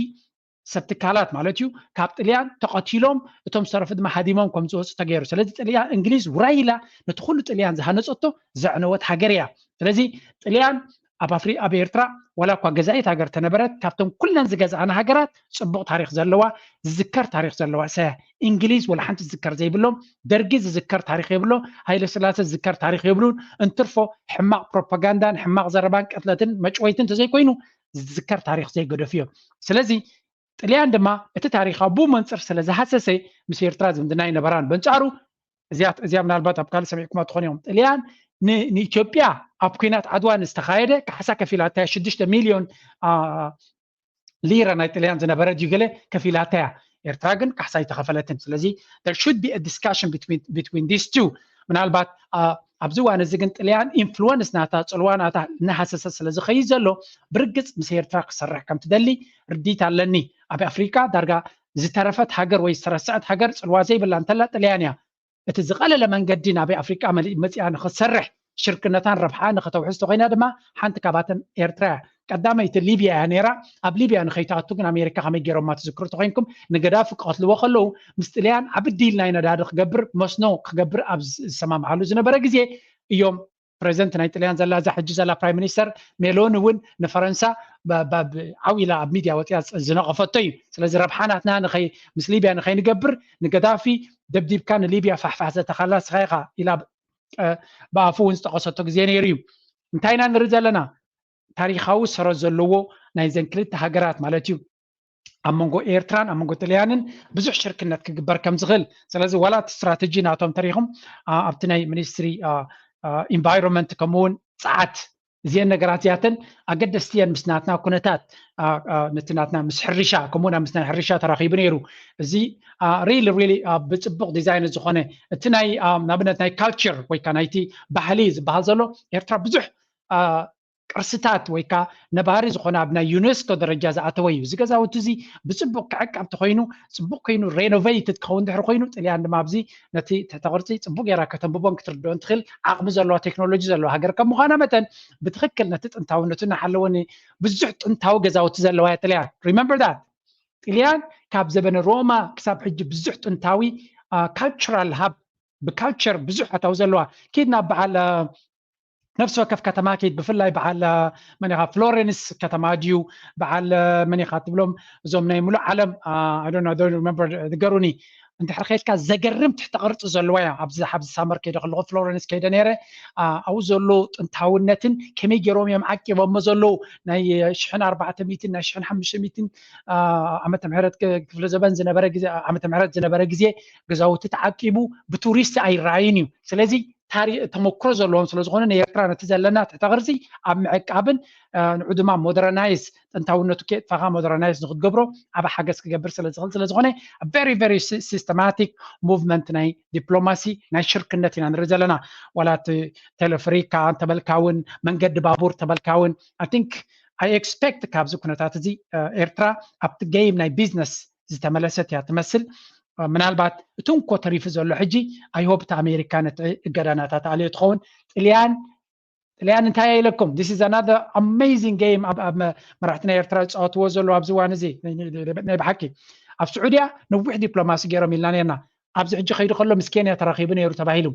ሰብ ትካላት ማለት እዩ ካብ ጥልያን ተቐቲሎም እቶም ዝተረፉ ድማ ሃዲሞም ከም ዝወፁ ተገይሩ። ስለዚ ጥልያን እንግሊዝ ውራይ ኢላ ነቲ ኩሉ ጥልያን ዝሃነፀቶ ዘዕነወት ሃገር እያ። ስለዚ ጥልያን ኣብ ኣፍሪ ኣብ ኤርትራ ዋላ እኳ ገዛኢት ሃገር ተነበረት ካብቶም ኩለን ዝገዝኣና ሃገራት ፅቡቕ ታሪክ ዘለዋ ዝዝከር ታሪክ ዘለዋ እያ። እንግሊዝ ወላ ሓንቲ ዝዝከር ዘይብሎም፣ ደርጊ ዝዝከር ታሪክ የብሎ፣ ሃይለ ስላሴ ዝዝከር ታሪክ የብሉን። እንትርፎ ሕማቕ ፕሮፓጋንዳን ሕማቕ ዘረባን ቅትለትን መጭወይትን እንተዘይኮይኑ ዝዝከር ታሪክ ዘይገደፉ እዮም። ስለዚ ጥልያን ድማ እቲ ታሪክ ኣብኡ መንፅር ስለ ዝሃሰሰ ምስ ኤርትራ ዝምድና ኣይነበራን። በንፃሩ እዚኣ እዚኣ ምናልባት ኣብ ካልእ ሰሚዕኩማ ትኾኑ ኢኹም። ጥልያን ንኢትዮጵያ ኣብ ኩናት ዓድዋ ንዝተኻየደ ካሕሳ ከፊላታ ሽዱሽተ ሚልዮን ሊረ ናይ ጥልያን ዝነበረ ድዩ ገለ ከፊላታ እያ። ኤርትራ ግን ካሕሳ ኣይተኸፈለትን። ስለዚ there should be a discussion between these two። ምናልባት ኣብዚ እዋን እዚ ግን ጥልያን ኢንፍሉወንስ ናታ፣ ጽልዋ ናታ እናሃሰሰ ስለ ዝኸይድ ዘሎ፣ ብርግጽ ምስ ኤርትራ ክሰርሕ ከም ትደሊ ርዲት ኣለኒ። ኣብ ኣፍሪቃ ዳርጋ ዝተረፈት ሃገር ወይ ዝተረስዐት ሃገር ጽልዋ ዘይብላ እንተላ ጥልያን እያ። እቲ ዝቐለለ መንገዲ ናበይ ኣፍሪቃ መሊ-፣ መጺኣ ንኽትሰርሕ ሽርክነታን ረብሓ ንኽተውሕስ ተኾይና ድማ ሓንቲ ካብኣተን ኤርትራ እያ። ቀዳመይቲ ሊብያ እያ ነይራ። ኣብ ሊብያ ንኸይትኣቱ ግን ኣሜሪካ ከመይ ገይሮማ ትዝክሩ ተኾይንኩም፣ ንገዳፊ ክቐትልዎ ከለዉ ምስ ጥልያን ዓቢ ዲል ናይ ነዳዲ ክገብር፣ መስኖ ክገብር ኣብ ዝሰማምዓሉ ዝነበረ ግዜ እዮም ፕሬዚደንት ናይ ጥልያን ዘላ፣ እዛ ሕጂ ዘላ ፕራይም ሚኒስተር ሜሎኒ እውን ንፈረንሳ ብ-፣ ብ-፣ ብ-፣ ዓው ኢላ ኣብ ሚድያ ወፂኣ ዝነቐፈቶ እዩ። ስለዚ ረብሓ ናትና ንኸይ-፣ ምስ ሊብያ ንኸይንገብር ንገዳፊ ደብዲብካ ንሊብያ ፋሕፋሕ ዘተኻላ ስኻ ኢኻ ኢላ ብ-፣ እ፣ ብኣፉ እውን ዝጠቐሰቶ ግዜ ነይሩ እዩ። እንታይ ኢና ንርኢ ዘለና? ታሪኻዊ ሰረት ዘለዎ ናይዘን ክልተ ሃገራት ማለት እዩ። ኣብ መንጎ ኤርትራን ኣብ መንጎ ጥልያንን ብዙሕ ሽርክነት ክግበር ከም ዝኽእል። ስለዚ ዋላ እቲ ስትራተጂ ናቶም ተሪኹም፣ ኣ፣ ኣብቲ ናይ ሚኒስትሪ፣ ኣ፣ ኣ፣ ኢንቫይሮንመንት ከምኡ እውን ጸዓት፣ እዚአን ነገራት እዚኣተን ኣገደስቲ እየን ምስ ናትና ኩነታት፣ ኣ፣ ኣ፣ ነቲ ናትና ምስ ሕርሻ፣ ከምኡ እውን ምስ ናይ ሕርሻ ተራኺቡ ነይሩ። እዚ፣ ኣ፣ ሪሊ፣ ሪሊ፣ ኣ፣ ብጽቡቕ ዲዛይን ዝኾነ እቲ ናይ፣ ኣ፣ ንኣብነት ናይ ካልቸር ወይ ከኣ ናይቲ ባህሊ ዝበሃል ዘሎ ኤርትራ ብዙሕ፣ ኣ፣ ቅርስታት ወይ ከኣ ነባሪ ዝኾነ ኣብ ናይ ዩኔስኮ ደረጃ ዝኣተወ እዩ። እዚ ገዛውቲ እዚ ብጽቡቕ ክዕቀብ ተኾይኑ፣ ጽቡቕ ኮይኑ ሬኖቬትድ ክኸውን ድሕሪ ኮይኑ፣ ጥልያን ድማ ኣብዚ ነቲ ትሕተ ቅርጺ ጽቡቕ ጌራ ከተንብቦን ክትርድኦን ትኽእል ዓቕሚ ዘለዋ ቴክኖሎጂ ዘለዋ ሃገር ከም ምዃና መጠን፣ ብትኽክል ነቲ ጥንታውነቱ እናሓለወ ን-፣ ብዙሕ ጥንታዊ ገዛውቲ ዘለዋ እያ ጥልያን። ሪመምበር ዳት። ጥልያን ካብ ዘበነ ሮማ ክሳብ ሕጂ ብዙሕ ጥንታዊ፣ አ፣ ካልቸራል ሃብ፣ ብካልቸር ብዙሕ ኣታዊ ዘለዋ። ኪድ ናብ በዓል፣ አ፣ ነፍሲ ወከፍ ከተማ ኪድ፣ ብፍላይ በዓል፣ አ፣ መን ኢኻ፣ ፍሎረንስ ከተማ ድዩ፣ በዓል፣ አ፣ መን ኢኻ ትብሎም፣ እዞም ናይ ሙሉእ ዓለም፣ አ፣ I don't know, I don't remember፣ ንገሩኒ። እንድሕር ኸይድካ ዘገርም ትሕተ ቅርጺ ዘለዋ እያ። ኣብዚ፣ ኣብዚ ሳመር ከይደ ከለኹ ፍሎረንስ ከይደ ነይረ። አ፣ ኣብኡ ዘሎ ጥንታውነትን ከመይ ገይሮም እዮም ዓቂቦሞ ዘለዉ፣ ናይ ሽሕን ኣርባዕተ ሚእትን ናይ ሽሕን ሓሙሽተ ሚእትን፣ አ፣ ዓመተ ምህረት ክ-፣ ክፍለ ዘበን ዝነበረ ግዜ፣ ዓመተ ምህረት ዝነበረ ግዜ ገዛውቲ ተዓቂቡ ብቱሪስት ኣይረኣይን እዩ። ስለዚ ታሪ-፣ ተመክሮ ዘለዎም ስለ ዝኾነ ንኤርትራ ነቲ ዘለና ትሕተ ቅርጺ ኣብ ምዕቃብን፣ አ፣ ንዑ ድማ ሞደርናይዝ፣ ጥንታውነቱ ከየጥፋኻ ሞደርናይዝ ንክትገብሮ ዓቢ ሓገዝ ክገብር ስለ ዝኽእል ስለ ዝኾነ ቨሪ ቨሪ ሲ-፣ ሲስተማቲክ ሙቭመንት ናይ ዲፕሎማሲ ናይ ሽርክነት ኢና ንርኢ ዘለና። ዋላ እቲ ቴሌፍሪካ እንተበልካ እውን መንገዲ ባቡር እንተበልካ እውን I think I expect ካብዚ ኩነታት እዚ፣ አ፣ ኤርትራ ኣብቲ ጌም ናይ ቢዝነስ ዝተመለሰት እያ ትመስል። አ፣ ምናልባት እቲ እንኮ ተሪፉ ዘሎ ሕጂ I hope እቲ ኣሜሪካ ነቲ እገዳ ናታ ተኣልዮ ትኸውን። ጥልያን፣ ጥልያን እንታይ እያ ኢለኩም? This is another amazing game ኣብ፣ ኣብ መ-፣ መራሕቲ ናይ ኤርትራ ዝጻወትዎ ዘለዉ ኣብዚ እዋን እዚ። ናይ፣ ናይ፣ ናይ፣ ናይ ብሓቂ ኣብ ስዑድያ ነዊሕ ዲፕሎማሲ ገይሮም ኢልና ነርና። ኣብዚ ሕጂ ከይዱ ከሎ ምስ ኬንያ ተራኺቡ ነይሩ ተባሂሉ።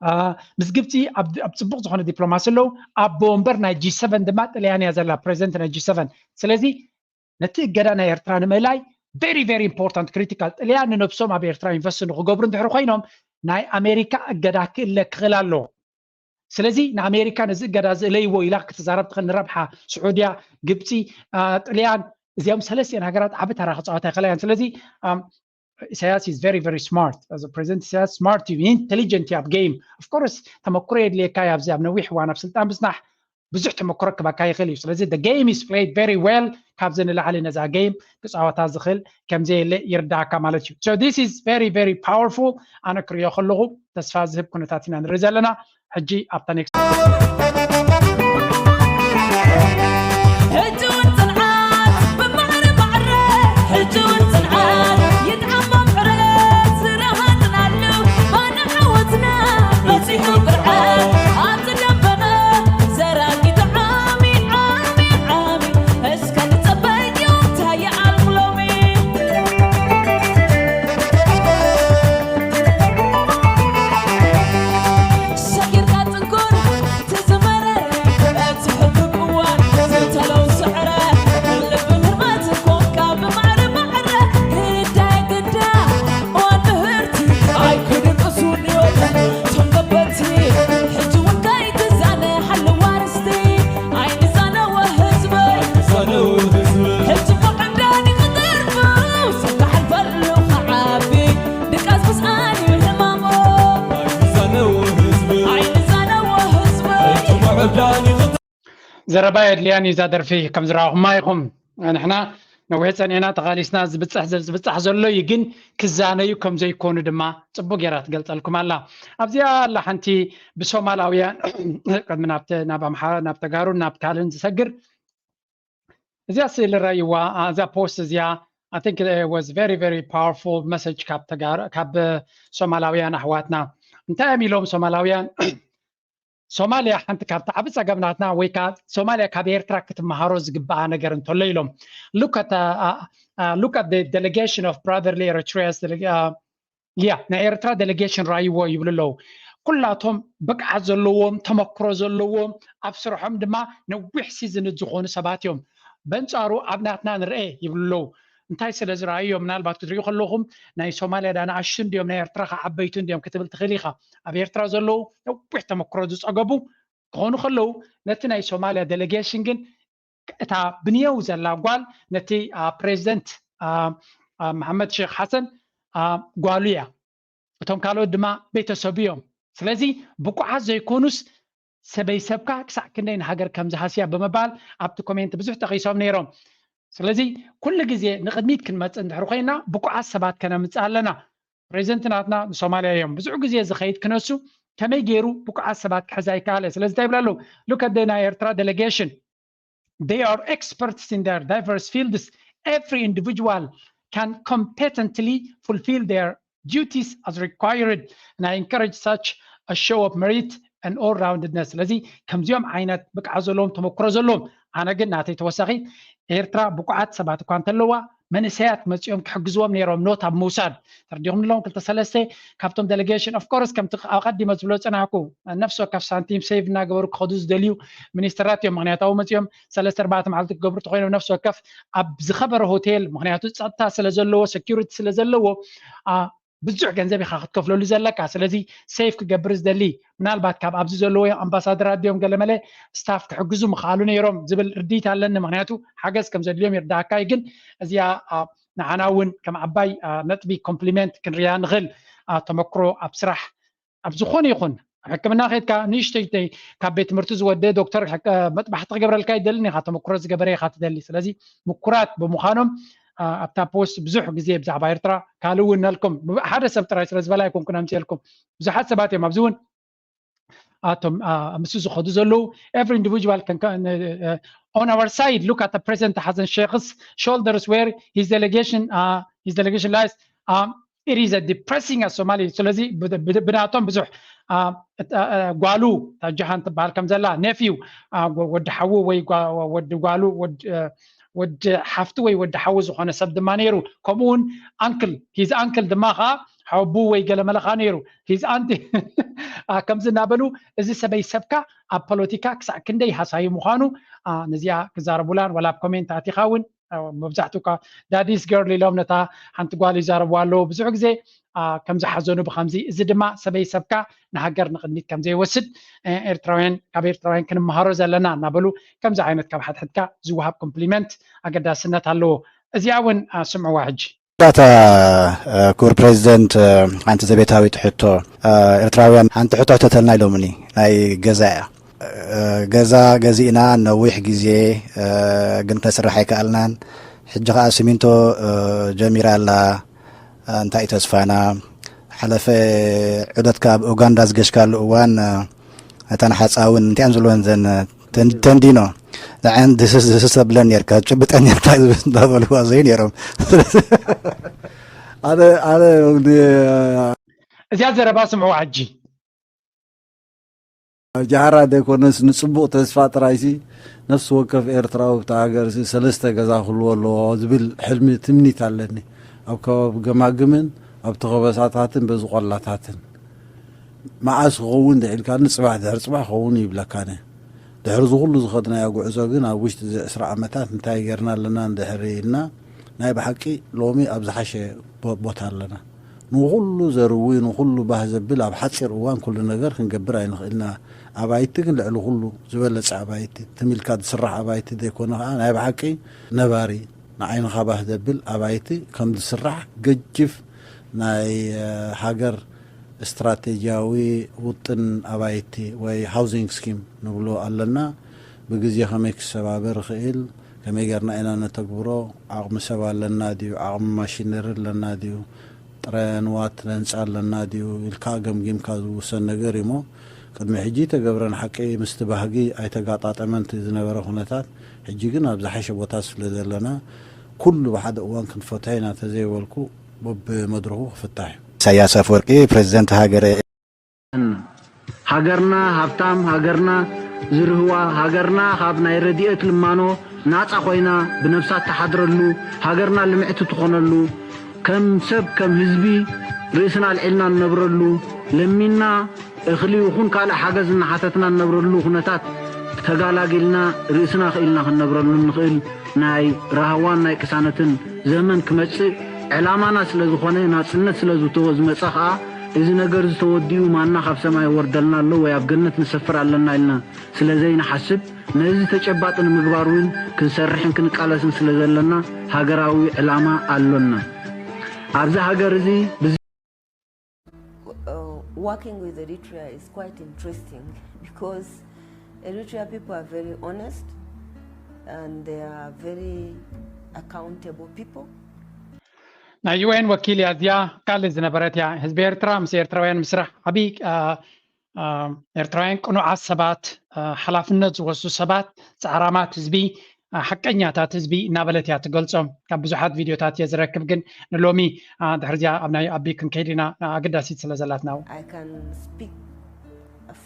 አ፣ ምስ ግብጺ ኣብ፣ ኣብ ጽቡቕ ዝኾነ ዲፕሎማሲ ኣለዉ። ኣቦ ወንበር ናይ ጂ ሰቨን ድማ ጥልያን እያ ዘላ፣ ፕሬዚደንት ናይ ጂ ሰቨን። ስለዚ ነቲ እገዳ ናይ ኤርትራ ንምእላይ ቨሪ ቨሪ ኢምፖርታንት ክሪቲካል። ጥልያን ንነብሶም ኣብ ኤርትራ ኢንቨስት ንክገብሩ እንድሕሪ ኮይኖም ናይ ኣሜሪካ እገዳ ክእለ ክኽእል ኣለዎ። ስለዚ ንኣሜሪካ ነዚ እገዳ ዝእለይዎ ኢላ ክትዛረብ ትኽእል፣ ንረብሓ ስዑድያ፣ ግብጺ፣ አ፣ ጥልያን፣ እዚኦም ሰለስቲአን ሃገራት ዓቢ ተራ ክጻወታ ይኽእላ እየን። ስለዚ፣ ኣም፣ ኢሳያስ is very very smart። እዚ ፕሬዚደንት ኢሳያስ ስማርት እዩ፣ ኢንቴሊጀንት እዩ ኣብ ጌም። ኦፍ ኮርስ ተመክሮ የድልየካ እዩ፣ ኣብዚ ኣብ ነዊሕ እዋን ኣብ ስልጣን ምጽናሕ ብዙሕ ተመክሮ ክበካ ይኽእል እዩ። ስለዚ the game is played very well፣ ካብዚ ንላዕሊ ነዛ ጌም ክጻወታ ዝኽእል ከም ዘየለ ይርዳእካ ማለት እዩ። So this is very very powerful። ኣነ ክርእዮ ከለኹ ተስፋ ዝህብ ኩነታት ኢና ንርኢ ዘለና። ሕጂ ኣብታ ኔክስት ሕጂ እውን ጽንዓት ብማዕረ ማዕረ፣ ሕጂ እውን ጽንዓት ይጥዓማ ምዕረ፣ ስራሃትናሉ ባና ዓወትና በጺሑ ብርዓት ኣብቲ ደበና ዘራጊ ዓሚ ዓሚ ዓሚ እስከ ንጸበዩ እንታይ ይዓልኩ ሎሚ። ሰጊርካ ጥንኩር ትዝመረ እቲ ሕሉፍ እዋን ዝተለው ስዕረ ልቢ ህርማት ኮንካ ብማዕረ ማዕረ ግዳይ ግዳ እዋን ምህርቲ ኣይክድቅሱን እዮም ቶም ገበቲ ሕጂ እውን ከይትዛነ ሓለዋ ርስቲ ኣይንዛነወ ህዝበይ ሕጂ ብዓምዳኒ ክደርፉ ስካሕልፈሉ ክዓቢ ድቃስ ምስኣን እዩ ህማሞ ኣይንዛነወ ህዝበይ ዘረባ የድልያን እዩ እዛ ደርፊ ከም ዝረኣኹማ ኢኹም። ንሕና ነዊሕ ጸኒዕና ተቓሊስና ዝብጻሕ ዝብጻሕ ዘሎ እዩ፣ ግን ክዛነዩ ከም ዘይኮኑ ድማ ጽቡቅ ጌራ ትገልጸልኩም ኣላ። ኣብዚኣ ኣላ ሓንቲ ብሶማላውያን ቅድሚ ናብ ናብ ኣምሓራ ናብ ተጋሩን ናብ ካልእን ዝሰግር እዚኣ ስእሊ ረይዋ እዛ ፖስት እዚኣ I think it was very very powerful message ካብ ተጋሩ ካብ ሶማላውያን ኣሕዋትና። እንታይ እዮም ኢሎም ሶማላውያን? ሶማሊያ ሓንቲ ካብቲ ዓቢ ጸገም ናትና ወይ ከዓ ሶማሊያ ካብ ኤርትራ ክትመሃሮ ዝግባኣ ነገር እንተሎ ኢሎም look at uh, uh, look at the delegation of brotherly Eritrea's yeah ናይ ኤርትራ ዴሌጌሽን ራይዎ ይብሉ ኣለዉ። ኩላቶም ብቅዓት ዘለዎም ተመክሮ ዘለዎም ኣብ ስርሖም ድማ ነዊሕ ሲዝንት ዝኾኑ ሰባት እዮም። በንጻሩ ኣብ ናትና ንርኤ ይብሉ ኣለዉ። እንታይ ስለ ዝረኣዩ እዮም? ምናልባት ክትሪኡ ከለኹም ናይ ሶማልያ ዳ ንኣሽቱ እንድዮም ናይ ኤርትራ ከ ዓበይቱ እንድዮም ክትብል ትኽእል ኢኻ። ኣብ ኤርትራ ዘለዉ ነዊሕ ተመክሮ ዝጸገቡ ክኾኑ ከለዉ ነቲ ናይ ሶማልያ ዴሌጌሽን ግን እታ ብንየው ዘላ ጓል ነቲ ፕሬዚደንት መሓመድ ሼክ ሓሰን ጓሉ እያ። እቶም ካልኦት ድማ ቤተሰቡ እዮም። ስለዚ ብቁዓት ዘይኮኑስ ሰበይ ሰብካ ክሳዕ ክንደይ ንሃገር ከም ዝሃስያ ብምባል ኣብቲ ኮሜንት ብዙሕ ጠቒሶም ነይሮም። ስለዚ ኩሉ ግዜ ንቕድሚት ክንመፅእ እንድሕር ኮይና ብቁዓት ሰባት ከነምፅእ ኣለና። ፕሬዚደንት ናትና ንሶማልያ እዮም ብዙሕ ግዜ ዝኸይድ ክነሱ ከመይ ገይሩ ብቁዓት ሰባት ክሕዝ ኣይከኣለ። ስለዚ እንታይ ይብሉ ኣለዉ? Look at the ናይ ኤርትራ ዴሌጌሽን they are experts in their diverse fields. Every individual can competently fulfill their duties as required, and I encourage such a show of merit and all-roundedness. ስለዚ ከምዚኦም ዓይነት ብቅዓት ዘለዎም ተመክሮ ዘለዎም ኣነ ግን ናተይ ተወሳኺ ኤርትራ ብቁዓት ሰባት እኳ እንተለዋ መንእሰያት መፂኦም ክሕግዝዎም ነይሮም ኖት ኣብ ምውሳድ ተረዲኹም ኣለዎም ክልተ ሰለስተ ካብቶም ዴሌጌሽን of course ከምቲ ኣቀዲመ ዝብሎ ዝፀናሕኩ ነፍሲ ወከፍ ሳንቲም ሴቭ እናገበሩ ክኸዱ ዝደልዩ ሚኒስትራት እዮም። ምክንያቱ ኣብኡ መፂኦም ሰለስተ ኣርባዕተ መዓልቲ ክገብሩ ተኮይኖም ነፍሲ ወከፍ ኣብ ዝኸበረ ሆቴል ምክንያቱ ፀጥታ ስለ ዘለዎ ሰኪሪቲ ስለ ዘለዎ ብዙሕ ገንዘብ ኢኻ ክትከፍለሉ ዘለካ። ስለዚ ሴፍ ክገብር ዝደሊ ምናልባት ካብ ኣብዚ ዘለዎ ኣምባሳደራት ድዮም ገለመለ ስታፍ ክሕግዙ ምኽኣሉ ነይሮም ዝብል ርድኢት ኣለኒ። ምክንያቱ ሓገዝ ከም ዘድልዮም ይርዳእካ እዩ። ግን እዚኣ ንዓና እውን ከም ዓባይ ነጥቢ ኮምፕሊመንት ክንርያ ንኽእል ተመክሮ ኣብ ስራሕ ኣብ ዝኾነ ይኹን ሕክምና ከድካ ንእሽተይተይ ካብ ቤት ትምህርቲ ዝወደ ዶክተር መጥባሕቲ ክገብረልካ ይደልን ኢኻ። ተመክሮ ዝገበረ ኢኻ ትደሊ። ስለዚ ምኩራት ብምዃኖም ኣብታ ፖስት ብዙሕ ግዜ ብዛዕባ ኤርትራ ካልእ እውን ነልኩም ሓደ ሰብ ጥራይ ስለ ዝበላ ኣይኮንኩን ኣምፅኤልኩም ብዙሓት ሰባት እዮም ኣብዚ እውን ኣቶም ምስኡ ዝኸዱ ዘለዉ every individual can on our side look at the president Hassan Sheikh's shoulders where his delegation uh, his delegation lies um, it is a depressing as Somali ስለዚ ብናቶም ብዙሕ ጓሉ ጃሃን ትበሃል ከም ዘላ ኔፊው ወዲ ሓዉ ወይ ወዲ ጓሉ ወዲ ሓፍቲ ወይ ወዲ ሓዉ ዝኾነ ሰብ ድማ ነይሩ። ከምኡ እውን ኣንክል ሂዝ ኣንክል ድማ ከዓ ሓቡ ወይ ገለ መለኻ ነይሩ ሂዝ ኣንቲ ከምዚ እናበሉ እዚ ሰበይ ሰብካ ኣብ ፖለቲካ ክሳዕ ክንደይ ሃሳዩ ምዃኑ ነዚኣ ክዛረቡላን ወላ ኣብ ኮሜንት ኣቲኻ እውን መብዛሕትኡ እኳ ዳዲስ ገርል ኢሎም ነታ ሓንቲ ጓል ይዛረቡ ኣለዉ ብዙሕ ግዜ ከም ዝሓዘኑ ብከምዚ እዚ ድማ ሰበይ ሰብካ ንሃገር ንቕድሚት ከም ዘይወስድ ኤርትራውያን ካብ ኤርትራውያን ክንመሃሮ ዘለና እናበሉ ከምዚ ዓይነት ካብ ሓድሕድካ ዝወሃብ ኮምፕሊመንት ኣገዳስነት ኣለዎ። እዚኣ እውን ስምዕዋ ሕጂ። ዳታ ክቡር ፕሬዚደንት ሓንቲ ዘቤታዊት ሕቶ ኤርትራውያን ሓንቲ ሕቶ ሕተተልና ኢሎምኒ ናይ ገዛ እያ ገዛ ገዚእና ነዊሕ ግዜ ግን ተስርሕ ኣይከኣልናን ሕጂ ከዓ ሲሚንቶ ጀሚራ ኣላ እንታይ እዩ ተስፋና ሓለፈ ዑደትካ ኣብ ኡጋንዳ ዝገሽካሉ እዋን እተን ሓፃውን እንቲኣን ዝብልወን ዘን ተንዲኖ ንዓን ዝስሰብለን ነርካ ጭብጠን ነርካ እንዳበልዋ ዘዩ ነይሮም ኣነ ኣነ እዚኣ ዘረባ ስምዑ ሕጂ ጃህራ ዘይኮነስ ንፅቡቕ ተስፋ ጥራይሲ ነፍሲ ወከፍ ኤርትራዊ ብታ ሃገርሲ ሰለስተ ገዛ ክህልዎ ኣለዎ ዝብል ሕልሚ ትምኒት ኣለኒ ኣብ ከባቢ ገማግምን ኣብ ተኸበሳታትን በዚ ቆላታትን መዓስ ክኸውን ድዒልካኒ ፅባሕ ድሕሪ ፅባሕ ክኸውን ይብለካኒ ድሕሪ ዝኩሉ ዝኸድናዮ ጉዕዞ ግን ኣብ ውሽጢ እዚ ዕስራ ዓመታት እንታይ ጌርና ኣለና እንድሕር ኢልና ናይ ብሓቂ ሎሚ ኣብ ዝሓሸ ቦታ ኣለና ንኩሉ ዘርዊ ንኩሉ ባህ ዘብል ኣብ ሓፂር እዋን ኩሉ ነገር ክንገብር ኣይንኽእልና ኣባይቲ ግን ልዕሊ ኩሉ ዝበለፀ ኣባይቲ ትም ኢልካ ዝስራሕ ኣባይቲ ዘይኮነ ከዓ ናይ ብሓቂ ነባሪ ንዓይንኻ ባህ ዘብል ኣባይቲ ከም ዝስራሕ ገጅፍ ናይ ሃገር ስትራቴጂያዊ ውጥን ኣባይቲ ወይ ሃውዚንግ ስኪም ንብሎ ኣለና ብግዜ ከመይ ክሰባበር ይኽእል ከመይ ጌርና ኢና ነተግብሮ? ዓቕሚ ሰብ ኣለና ድዩ? ዓቕሚ ማሽነሪ ኣለና ድዩ? ጥረ ንዋት ህንፃ ኣለና ድዩ ኢልካ ገምጊምካ ዝውሰን ነገር እዩ። እሞ ቅድሚ ሕጂ ተገብረ ንሓቂ ምስቲ ባህጊ ኣይተጋጣጠመን እቲ ዝነበረ ኩነታት። ሕጂ ግን ኣብ ዝሓሸ ቦታ ስለ ዘለና ኩሉ ብሓደ እዋን ክንፈትሖ ኢና ተዘይበልኩ በብመድረኹ ክፍታሕ እዩ። ኢሳያስ ኣፈወርቂ ፕሬዚደንት ሃገረ ሃገርና ሃብታም፣ ሃገርና ዝርህዋ፣ ሃገርና ካብ ናይ ረድኤት ልማኖ ናጻ ኮይና ብነብሳ እትሓድረሉ፣ ሃገርና ልምዕቲ ትኾነሉ፣ ከም ሰብ ከም ህዝቢ ርእስና ኣልዒልና እንነብረሉ፣ ለሚንና እኽሊ ይኹን ካልእ ሓገዝ እናሓተትና እንነብረሉ ኩነታት ተጋላጊልና ርእስና ክኢልና ክንነብረሉ እንኽእል ናይ ራህዋን ናይ ቅሳነትን ዘመን ክመጽእ ዕላማና ስለ ዝኾነ ናጽነት ስለ ዝተወ ዝመጸ ኸኣ እዚ ነገር ዝተወዲኡ ማና ካብ ሰማይ ወርደልና ኣሎ ወይ ኣብ ገነት ንሰፍር ኣለና ኢልና ስለ ዘይንሓስብ ነዚ ተጨባጢ ንምግባር እውን ክንሰርሕን ክንቃለስን ስለ ዘለና ሃገራዊ ዕላማ ኣሎና። ኣብዚ ሃገር እዚ Uh, working with Eritrea is quite interesting because Eritrea people are very honest and they are very accountable people. ናይ ዩ ኤን ወኪል እያ እዚኣ። ካልእ ዝነበረት እያ። ህዝቢ ኤርትራ ምስ ኤርትራውያን ምስራሕ ዓብዪ ኤርትራውያን ቅኑዓት ሰባት፣ ሓላፍነት ዝወስዱ ሰባት፣ ጻዕራማት ህዝቢ፣ ሓቀኛታት ህዝቢ እናበለት እያ ትገልጾም። ካብ ብዙሓት ቪድዮታት እየ ዝረክብ፣ ግን ንሎሚ ድሕርዚኣ ኣብ ናይ ኣቢ ክንከይድ ኢና፣ ኣገዳሲት ስለ ዘላትና። I can speak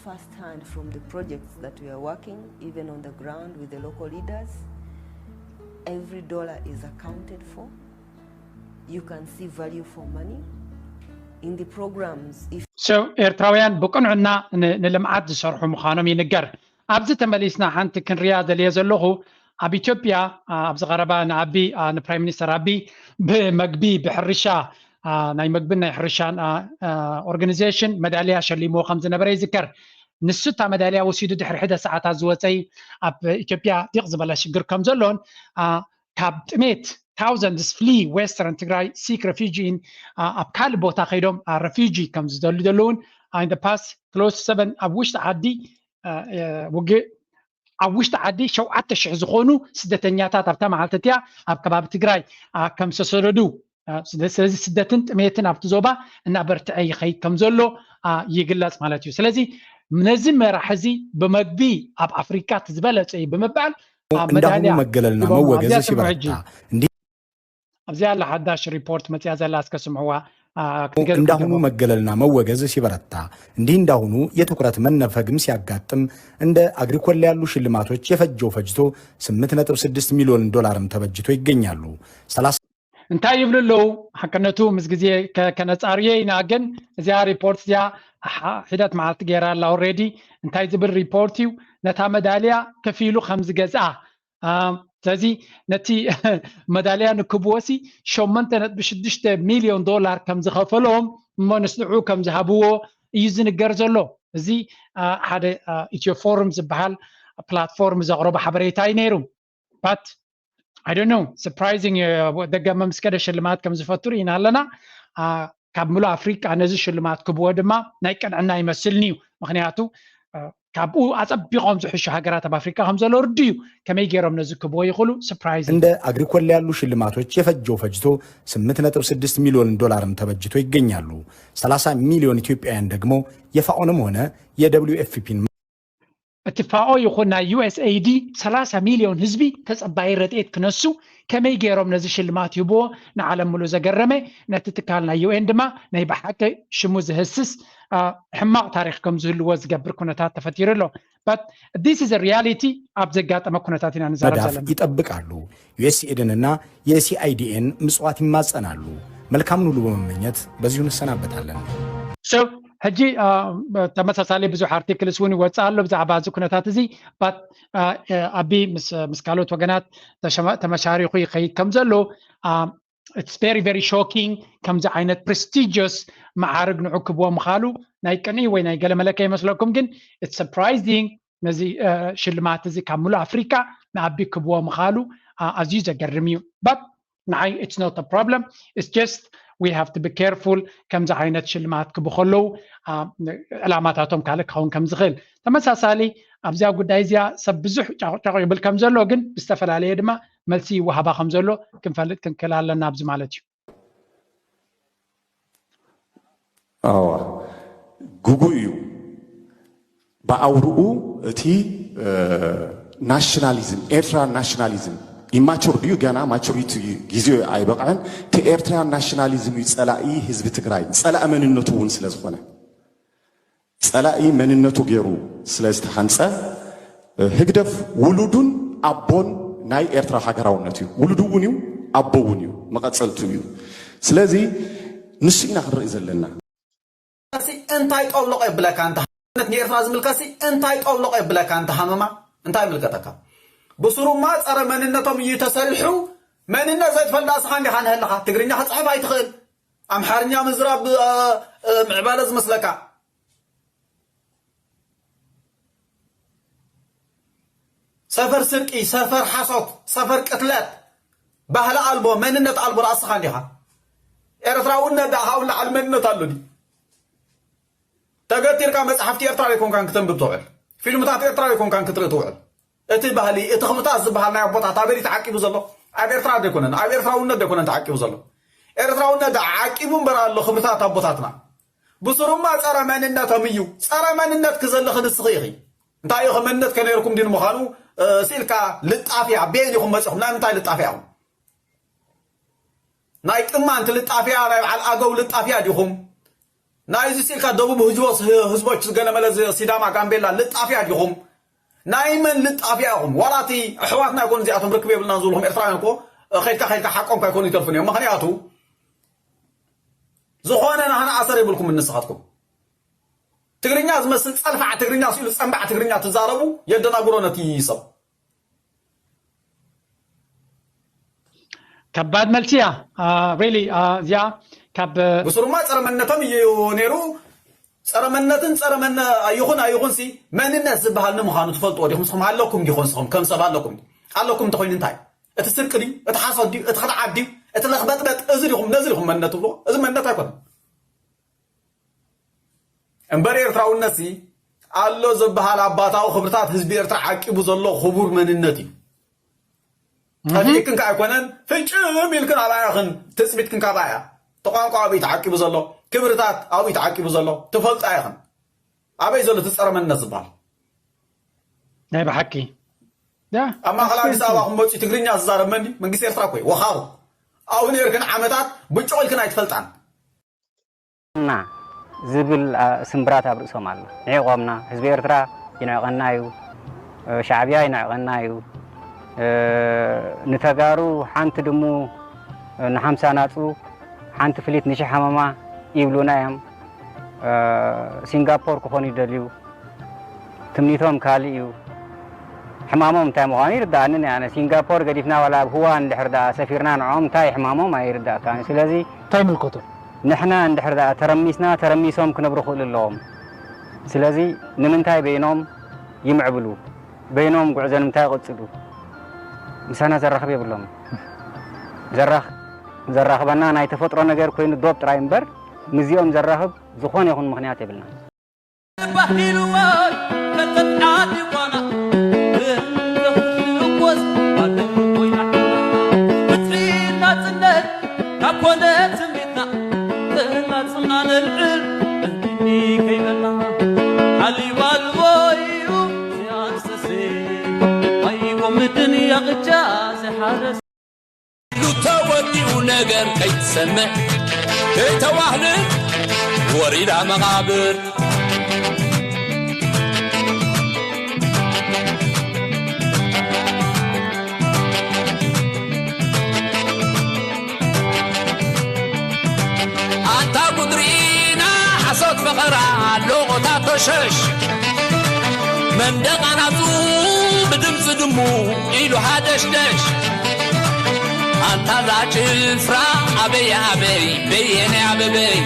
first hand from the projects that we are working, even on the ground with the local leaders. Every dollar is accounted for. You can see value for money in the programs. If So ኤርትራውያን ብቅንዕና ንልምዓት ዝሰርሑ ምዃኖም ይንገር። ኣብዚ ተመሊስና ሓንቲ ክንሪያ ደልየ ዘለኹ ኣብ ኢትዮጵያ ኣብዚ ቀረባ ንኣቢ ንፕራይም ሚኒስተር ኣቢ ብመግቢ ብሕርሻ ናይ መግብን ናይ ሕርሻን ኦርጋኒዜሽን መዳልያ ሸሊምዎ ከም ዝነበረ ይዝከር። ንሱ እታ መዳልያ ወሲዱ ድሕሪ ሕደ ሰዓታት ዝወፀይ ኣብ ኢትዮጵያ ዲቕ ዝበለ ሽግር ከም ዘሎን ካብ ጥሜት thousands flee western ትግራይ seek refuge in ኣብ ካልእ ቦታ ከይዶም ረፊጂ ከም ዝደሉ ዘለውን in the past close seven ኣብ ውሽጢ ዓዲ ውግእ ኣብ ውሽጢ ዓዲ ሸውዓተ ሽሕ ዝኾኑ ስደተኛታት ኣብታ መዓልቲ እቲኣ ኣብ ከባቢ ትግራይ ከም ዝተሰደዱ ስለዚ ስደትን ጥሜትን ኣብቲ ዞባ እናበርትዐ ይኸይድ ከም ዘሎ ይግለጽ ማለት እዩ። ስለዚ ነዚ መራሕ እዚ ብመግቢ ኣብ ኣፍሪካ እቲ ዝበለጸ እዩ ብምባል እንዳሁኑ መገለልና መወገዝ ሲበረታ እንዲ ኣብዚኣ ኣላ ሓዳሽ ሪፖርት መፅያ ዘላ እስከ ስምዕዋ። እንዳሁኑ መገለልና መወገዝ ሲበረታ እንዲህ እንዳሁኑ የትኩረት መነፈግም ሲያጋጥም እንደ አግሪኮላ ያሉ ሽልማቶች የፈጀው ፈጅቶ ስምንት ነጥብ ስድስት ሚሊዮን ዶላርም ተበጅቶ ይገኛሉ። እንታይ ይብሉ ኣለዉ? ሓቅነቱ ምስ ግዜ ከነጻርዮ ኢና። ግን እዚኣ ሪፖርት እዚኣ ሒደት መዓልቲ ገይራ ኣላ ኦልሬዲ። እንታይ ዝብል ሪፖርት እዩ? ነታ መዳልያ ከፊሉ ከም ዝገዝኣ ስለዚ ነቲ መዳልያ ንክብዎ ሲ ሸሞንተ ነጥቢ ሽዱሽተ ሚልዮን ዶላር ከም ዝኸፈሎም እሞ ንስንዑ ከም ዝሃብዎ እዩ ዝንገር ዘሎ። እዚ ሓደ ኢትዮ ፎርም ዝበሃል ፕላትፎርም ዘቕረቦ ሓበሬታ እዩ ነይሩ። ባት I don't know surprising ደገመ ምስ ከደ ሽልማት ከም ዝፈቱ ርኢና ኣለና። ካብ ምሉእ ኣፍሪቃ ነዚ ሽልማት ክብዎ ድማ ናይ ቅንዕና ይመስልኒ እዩ። ምክንያቱ ካብኡ ኣጸቢቖም ዝሕሹ ሃገራት ኣብ ኣፍሪቃ ከም ዘሎ ርዱ እዩ። ከመይ ገይሮም ነዚ ክብዎ ይኽእሉ? ስፕራይዝ እንደ አግሪኮላ ያሉ ሽልማቶች የፈጀው ፈጅቶ ስምንት ነጥብ ስድስት ሚሊዮን ዶላርም ተበጅቶ ይገኛሉ። ሰላሳ ሚሊዮን ኢትዮጵያውያን ደግሞ የፋኦንም ሆነ የ ደብሊው ኤፍ ፒን እቲ ፋኦ ይኹን ናይ ዩ ኤስ ኤ ዲ ሰላሳ ሚልዮን ህዝቢ ተጸባዪ ረድኤት ክነሱ ከመይ ገይሮም ነዚ ሽልማት ይህብዎ ንዓለም ምሉእ ዘገረመ ነቲ ትካል ናይ ዩ ኤን ድማ ናይ ብሓቂ ሽሙ ዝህስስ ሕማቕ ታሪኽ ከም ዝህልዎ ዝገብር ኩነታት ተፈጢሩ ኣሎ። But this is a reality ኣብ ዘጋጠመ ኩነታት ኢና ንዛረብ ዘለና። ይጠብቃሉ። ዩ ኤስ ኤ ዲ ን እና የ ሲ ኣይ ዲ ኤን ምጽዋት ይማጸናሉ። መልካምን ሁሉ በመመኘት በዚሁ እንሰናበታለን። ሕጂ ተመሳሳሊ ብዙሕ ኣርቲክልስ እውን ይወፅእ ኣሎ ብዛዕባ እዚ ኩነታት እዚ። ኣቢ ምስ ካልኦት ወገናት ተመሻሪኹ ይኸይድ ከም ዘሎ it's very very shocking። ከምዚ ዓይነት prestigious መዓርግ ንዑ ክብዎ ምኻሉ ናይ ቅንኢ ወይ ናይ ገለ መለከ ይመስለኩም፣ ግን it's surprising። ነዚ ሽልማት እዚ ካብ ምሉእ ኣፍሪካ ንኣቢ ክብዎ ምኻሉ ኣዝዩ ዘገርም እዩ። But ንዓይ it's not a problem, it's just we have to be careful ከምዚ ዓይነት ሽልማት ክቡ ከለዉ ዕላማታቶም ካልእ ክኸውን ከም ዝኽእል። ተመሳሳሊ ኣብዚኣ ጉዳይ እዚኣ ሰብ ብዙሕ ጫቑጫቑ ይብል ከም ዘሎ ግን ብዝተፈላለየ ድማ መልሲ ይወሃባ ከም ዘሎ ክንፈልጥ ክንክእል ኣለና ኣብዚ ማለት እዩ። ኣዋ ግጉ እዩ። ብኣውርኡ እቲ ናሽናሊዝም ኤርትራ ናሽናሊዝም ኢማቹር ድዩ ገና ማቹሪቲ ግዜኡ ኣይበቕዐን። እቲ ኤርትራ ናሽናሊዝም እዩ ጸላኢ ህዝቢ ትግራይ ጸላኢ መንነቱ እውን ስለ ዝኾነ ጸላኢ መንነቱ ገይሩ ስለ ዝተሓንጸ ህግደፍ ውሉዱን ኣቦን ናይ ኤርትራ ሃገራውነት እዩ። ውሉዱ እውን እዩ፣ ኣቦ እውን እዩ፣ መቐጸልቱ እዩ። ስለዚ ንሱ ኢና ክንርኢ ዘለና። ሲ እንታይ ጠውለቆ የብለካ እንተ ንኤርትራ ዝምልከሲ እንታይ ጠውለቆ የብለካ እንተ ሃመማ እንታይ ይምልከተካ? ብስሩማ ጸረ መንነቶም እዩ ተሰሪሑ። መንነት ዘይትፈልጣ እስኻ እንዲኻ ንህልኻ ትግርኛ ክጽሕፍ ኣይትኽእል ኣምሓርኛ ምዝራብ ምዕባለ ዝመስለካ ሰፈር ስርቂ፣ ሰፈር ሓሶት፣ ሰፈር ቅትለት፣ ባህሊ ኣልቦ፣ መንነት ኣልቦ ራእስኻ እንዲኻ። ኤርትራውነት ደኣ ካብኡ ንላዕሊ መንነት ኣሎ ድዩ? ተገቲርካ መጽሓፍቲ ኤርትራ ዘይኮንካን ክተንብብ ትውዕል። ፊልምታት ኤርትራ ዘይኮንካን ክትርኢ ትውዕል። እቲ ባህሊ፣ እቲ ክብርታት ዝበሃል ናይ ኣቦታት ኣበይ ተዓቂቡ ዘሎ? ኣብ ኤርትራ ዘይኮነን፣ ኣብ ኤርትራውነት ዘይኮነን ተዓቂቡ ዘሎ። ኤርትራውነት ደኣ ዓቂቡ እምበር ኣሎ ክብርታት ኣቦታትና። ብስሩማ ጸረ መንነቶም እዩ። ጸረ መንነት ክዘልኺ ንስኺ ኢኺ። እንታይ ኢኺ መንነት ከነይርኩም ድዩ ንምዃኑ ስኢልካ ልጣፍያ ቤን ኢኹም መጺኹም ናይ ምንታይ ልጣፍያ ኢኹም ናይ ቅማንት ልጣፍያ ናይ በዓል ኣገው ልጣፍያ ዲኹም ናይ እዚ ስኢልካ ደቡብ ህዝቦ ህዝቦች ገለመለ ሲዳማ ጋምቤላ ልጣፍያ ዲኹም ናይ መን ልጣፍያ ኢኹም ዋላ እቲ ኣሕዋትና ይኮኑ እዚኣቶም ርክብ የብልናን ዝብልኹም ኤርትራውያን እኮ ከይድካ ከይድካ ሓቆም ካይኮኑ ይተርፉን እዮም ምኽንያቱ ዝኾነ ናህና ኣሰር የብልኩም ንስኻትኩም ትግርኛ ዝመስል ጸልፋዕ ትግርኛ ስኢሉ ጸንባዕ ትግርኛ ትዛረቡ የደናግሮ ነቲ ሰብ ከባድ መልሲ እያ ሪሊ እዚኣ ካብ ብስሩማ ጸረ መንነቶም እዩ ነይሩ ጸረ መንነትን ጸረ መነ ኣይኹን ኣይኹን ሲ መንነት ዝበሃል ንምዃኑ ትፈልጥዎ ዲኹም ስኹም ኣለኩም ዲኹን ስኹም ከም ሰብ ኣለኩም ኣለኩም እንተኮይኑ እንታይ እቲ ስርቂ ድዩ እቲ ሓሶት ድዩ እቲ ክድዓት ድዩ እቲ ለኽበጥበጥ እዚ ዲኹም ነዚ ዲኹም መንነት ትብልዎ እዚ መንነት ኣይኮነን እምበር ኤርትራውነትሲ ኣሎ ዝበሃል ኣባታዊ ክብርታት ህዝቢ ኤርትራ ዓቂቡ ዘሎ ክቡር መንነት እዩ። ጠፊእክን ከኣ ኣይኮነን ፍጭም ኢልክን ኣብኣ ኢኽን ትጽቢትክን ካብኣ እያ። እቲ ቋንቋ ኣብኡ እዩ ተዓቂቡ ዘሎ፣ ክብርታት ኣብኡ እዩ ተዓቂቡ ዘሎ፣ ትፈልጣ ኢኽን። ኣበይ ዘሎ እቲ ጸረ መንነት ዝበሃል? ናይ ብሓቂ ኣብ ማእኸል ኣዲስ ኣበባ ክመፅኡ ትግርኛ ዝዛረብ መን ድዩ? መንግስቲ ኤርትራ እኮ እዩ ወኻሩ። ኣብኡ ነይርክን ዓመታት ብጭቕ ኢልክን ኣይትፈልጣን። ና ዝብል ስምብራት ኣብ ርእሶም ኣሎ። ንዒቖምና፣ ህዝቢ ኤርትራ ይንዕቐና እዩ፣ ሻዕብያ ይንዕቐና እዩ፣ ንተጋሩ ሓንቲ ድሙ ንሓምሳ ናጹ ሓንቲ ፍሊት ንሽሕ ሃመማ ይብሉና እዮም። ሲንጋፖር ክኾኑ ይደልዩ። ትምኒቶም ካልእ እዩ። ሕማሞም እንታይ ምዃኑ ይርድኣኒ እኔ ኣነ። ሲንጋፖር ገዲፍና ዋላ ኣብ ህዋ እንድሕር ደኣ ሰፊርና ንዕኦም እንታይ ሕማሞም ኣይርድኣካን እዩ። ስለዚ እንታይ ይምልከቶ? ንሕና እንድሕር ደኣ ተረሚስና ተረሚሶም ክነብሩ ክእሉ ኣለዎም። ስለዚ ንምንታይ በይኖም ይምዕብሉ? በይኖም ጉዕዞ ንምንታይ ይቕጽሉ? ምሳና ዘራኽብ የብሎም። ዘራኽ ዘራኽበና ናይ ተፈጥሮ ነገር ኮይኑ ዶብ ጥራይ እምበር ምስዚኦም ዘራኽብ ዝኾነ ይኹን ምኽንያት የብልናን። ባሂልዋይ ከተጣዲዋና እንተኽልወስ ባደም ኮይና ፍትሒ ናጽነት ካብ ኮነ ትምኒትና ተናጽና ነልዕል እንዲኒ ከይበልና ሓሊባ ልቦዩ ዚኣንሰሴ ኣይጎምድን ያቕጫ ዚሓረስ ኢሉ ተወዲኡ ነገር ከይትሰምዕ ከይተዋህልል ወሪዳ መቓብር ኣንታ ቁድሪና ሓሶት ፈኸራ ሎቆታቶ ሸሽ መንደቕ ኣናጹ ብድምፂ ድሙ ኢሉ ሃደሽደሽ ኣንታ እዛ ጭፍራ ኣበይ ኣበይ በየነ ኣበበይ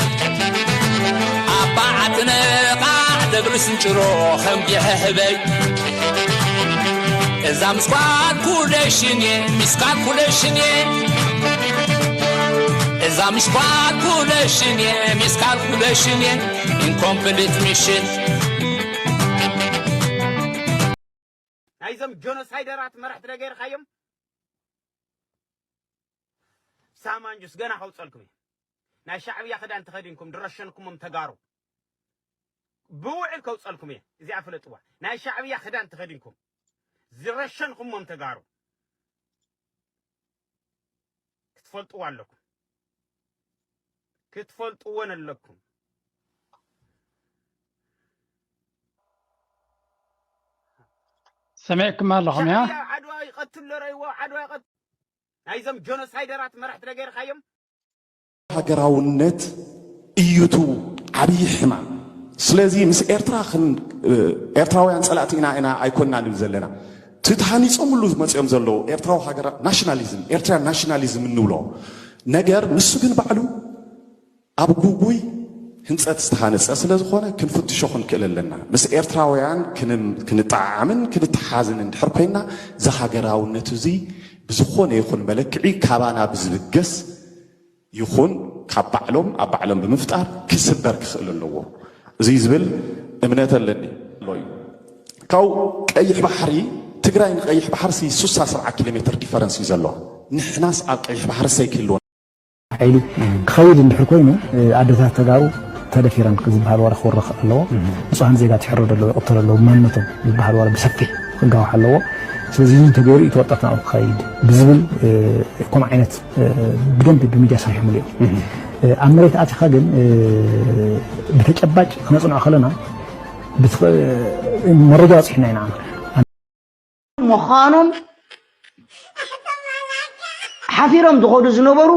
ኣባ ዓትነቓዕ ደብሪ ስንጭሮ ከም ጊሐ ህበይ እዛ ምስ ኳልኩሌሽን እየ ምስ ካልኩሌሽን እየ እዛ ሚስ ካልኩሌሽን እየ፣ ሚስ ካልኩሌሽን እየ፣ ኢንኮምፕሊት ሚሽን። ናይዞም ጆኖሳይደራት መራሕቲ ዶ ገይርካዮም? ሳማንጁስ ገና ከውፀልኩም እየ። ናይ ሻዕብያ ክዳን ተኸዲንኩም ዝረሸንኩሞም ተጋሩ ብውዕል ከውፀልኩም እየ። እዚኣ ፍለጥዋ። ናይ ሻዕብያ ክዳን ተኸዲንኩም ዝረሸንኩሞም ተጋሩ ክትፈልጥዎ ኣለኩም። ክትፈልጥዎን ኣለኩም። ሰሚዕኩም ኣለኹም እያ። ሻዕብያ ዓድዋ ይቐትል ዶ ረይዎ ዓድዋ ይቐትል ናይዞም ጆኖሳይደራት መራሕቲ ዶ ገይርካዮም? ሃገራውነት እዩቱ ዓብዪ ሕማም። ስለዚ ምስ ኤርትራ ክን ኤርትራውያን ጸላእቲ ኢና ኢና ኣይኮንና ንብል ዘለና። እቲ ተሃኒጾምሉ መጺኦም ዘለዉ ኤርትራዊ ሃገራ ናሽናሊዝም ኤርትራ ናሽናሊዝም እንብሎ ነገር ንሱ ግን ባዕሉ ኣብ ጉጉይ ህንጸት ዝተሃነጸ ስለ ዝኾነ ክንፍትሾ ክንክእል ኣለና። ምስ ኤርትራውያን ክንጠዓዓምን ክንተሓሓዝን እንድሕር ኮይና እዚ ሃገራውነት እዚ ብዝኾነ ይኹን መለክዒ ካባና ብዝብገስ ይኹን ካብ ባዕሎም ኣብ ባዕሎም ብምፍጣር ክስበር ክኽእል ኣለዎ። እዚ ዝብል እምነት ኣለኒ ኣሎ እዩ። ካብ ቀይሕ ባሕሪ ትግራይ ንቀይሕ ባሕርሲ ሱሳ ሰብዓ ኪሎ ሜትር ዲፈረንስ እዩ ዘለዎ። ንሕናስ ኣብ ቀይሕ ባሕርሰይ ክህልወና ሓይሊ ክኸይድ እንድሕር ኮይኑ ኣደታት ተጋሩ ተደፊረን ዝበሃል ወረ ክውረኽ ኣለዎ። ንፁሃን ዜጋ ትሕረድ ኣለዎ፣ ይቕተል ኣለዎ፣ ማንነቶም ዝበሃል ወረ ብሰፊሕ ክጋዋሕ ኣለዎ። ስለዚ እዚ እንተገይሩ እዩ ተወጣት ናብኡ ክኸይድ ብዝብል ከምኡ ዓይነት ብደንቢ ብሚድያ ሰሪሖምሉ እዮም። ኣብ መሬት ኣቲኻ ግን ብተጨባጭ ክነፅንዖ ከለና መረጃ በፂሕና ኢና። ምዃኖም ሓፊሮም ዝኸዱ ዝነበሩ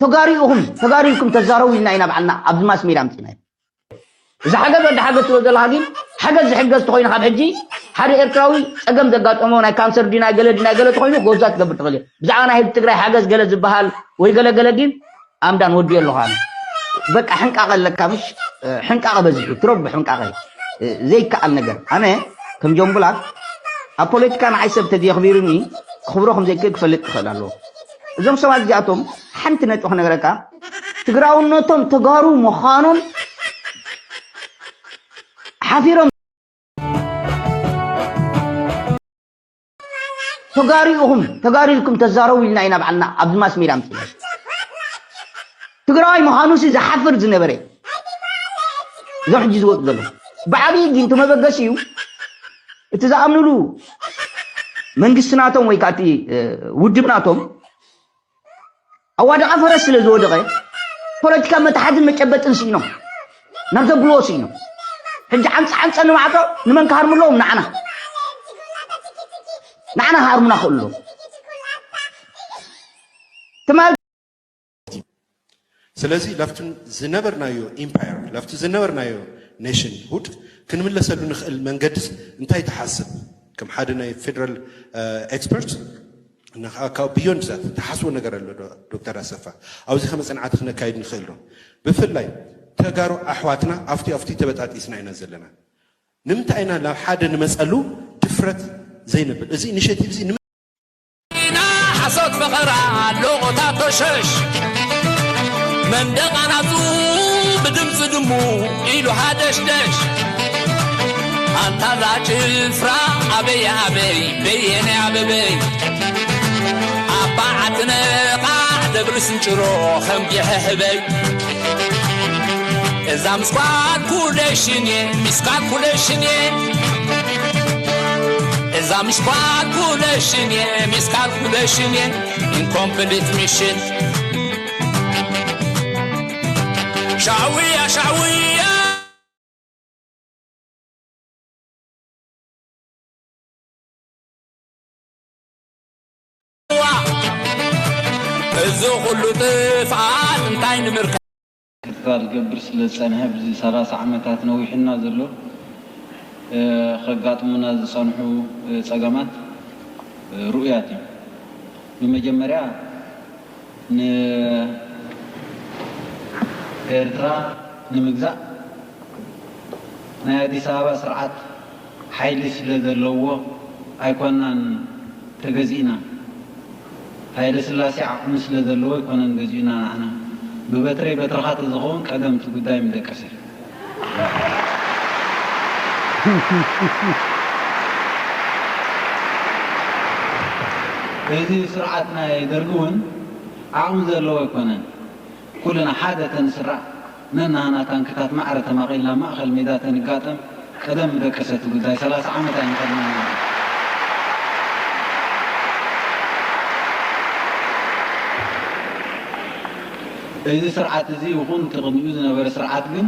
ተጋሩ ኢኹም፣ ተጋሩ ኢልኩም ተዛረቡ ኢልና ኢና ባዕልና ኣብዚ ማስ ሜድያ ኣምፂእናዮ። እዚ ሓገዝ ወዲ ሓገዝ ትብል ዘለኻ ግን ሓገዝ ዝሕገዝ ተኾይኑ ካብ ሕጂ ሓደ ኤርትራዊ ፀገም ዘጋጠሞ ናይ ካንሰር ድዩ ናይ ገለ ድዩ ናይ ገለ ተኾይኑ ጎዛ ትገብር ትኽእል እየ። ብዛዕባ ናይ ህዝቢ ትግራይ ሓገዝ ገለ ዝበሃል ወይ ገለ ገለ ግን ኣምዳን ወዲኦ ኣለኹ ኣነ። በቃ ሕንቃቐ ኣለካ ምሽ ሕንቃቐ በዚሑ ትረቡ ሕንቃቐ ዘይከኣል ነገር ኣነ ከም ጆምቡላት ኣብ ፖለቲካ ንዓይ ሰብ ተዘየኽቢሩኒ ክኽብሮ ከም ዘይክእል ክፈልጥ ክኽእል ኣለዎ። እዞም ሰባት እዚኣቶም ሓንቲ ነጥቢ ክነግረካ ትግራውነቶም ተጋሩ ምዃኖም ሓፊሮም ተጋሩ ኢኹም ተጋሩ ኢልኩም ተዛረቡ ኢልና ኢና ባዕልና ኣብዚ ማስ ሜድያ ኣምፂና ትግራዋይ ምዃኑ ሲ ዝሓፍር ዝነበረ እዞም ሕጂ ዝወፁ ዘለዉ ብዓብዪ ግን እቲ መበገሲኡ እቲ ዝኣምንሉ መንግስቲ ናቶም ወይ ከዓ እቲ ውድብ ናቶም ኣዋደቐ ፈረስ ስለ ዝወደቐ ፖለቲካ መትሓዝን መጨበጥን ስኢኖም ናብ ዘብልዎ ስኢኖም ሕጂ ዓንፃ ዓንፀ ንማዕፆ ንመን ክሃርሙ ኣለዎም ንዓና ንዓና ክሃርሙና ክእሉ ኣለዎም ትማል ስለዚ ላብቲ ዝነበርናዮ ኢምፓየር ላብቲ ዝነበርናዮ ኔሽን ሁድ ክንምለሰሉ ንኽእል መንገድስ እንታይ ትሓስብ ከም ሓደ ናይ ፌደራል ኤክስፐርት እና ከዓ ካብ ብዮንድ ዛት ተሓስቦ ነገር ኣሎ ዶ- ዶክተር ኣሰፋ ኣብዚ ከመ ፅንዓት ክነካይድ ንኽእል ዶ ብፍላይ ተጋሩ ኣሕዋትና ኣብቲ ኣብቲ ተበጣጢስና ኢና ዘለና ንምንታይ ኢና ናብ ሓደ ንመፀሉ ድፍረት ዘይንብል እዚ ኢኒሽቲቭ እዚ ንምንታይ ኢና ሓሶት ፈኸራ ሎቆታቶ ሸሽ መንደቕ ኣናፁ ብድምፂ ድሙ ኢሉ ሃደሽደሽ ኣንታ እዛ ጭፍራ ኣበይ ኣበይ በየነ ኣበበይ ኣባ ዓትነቓዕ ደብሪ ስንጭሮ ከም ጊሐ ህበይ እዛ ምስ ካልኩሌሽን እየ ሚስ ካልኩሌሽን እየ እዛ ምስ ካልኩሌሽን እየ ሚስ ካልኩሌሽን እየ ኢንኮምፕሊት ሚሽን ሻዕውያ ሻዕውያ እዚ ኩሉ ጥፍኣት እንታይ ንምርካብ ክትባል ገብር ስለ ዝጸንሐ ብዚ ሰላሳ ዓመታት ነዊሕና ዘሎ ከጋጥሙና ዝጸንሑ ጸገማት ርኡያት እዮም። ብመጀመርያ ንኤርትራ ንምግዛእ ናይ ኣዲስ ኣበባ ስርዓት ሓይሊ ስለ ዘለዎ ኣይኮናን ተገዚእና። ሃይለ ስላሴ ዓቕሚ ስለ ዘለዎ ኣይኮነን ገዚኡና ንዓና። ብበትረይ በትርኻ ተዝኸውን ቀደም እቲ ጉዳይ ምደቀሰ። እዚ ስርዓት ናይ ደርጊ እውን ዓቕሚ ዘለዎ ኣይኮነን። ኩልና ሓደ ተንስራዕ ነናህና ታንክታት ማዕረ ተማቒልና ማእኸል ሜዳ ተንጋጠም ቀደም ምደቀሰ እቲ ጉዳይ። ሰላሳ ዓመት ኣይንኸድና። እዚ ስርዓት እዚ ይኹን እቲ ቅድሚኡ ዝነበረ ስርዓት ግን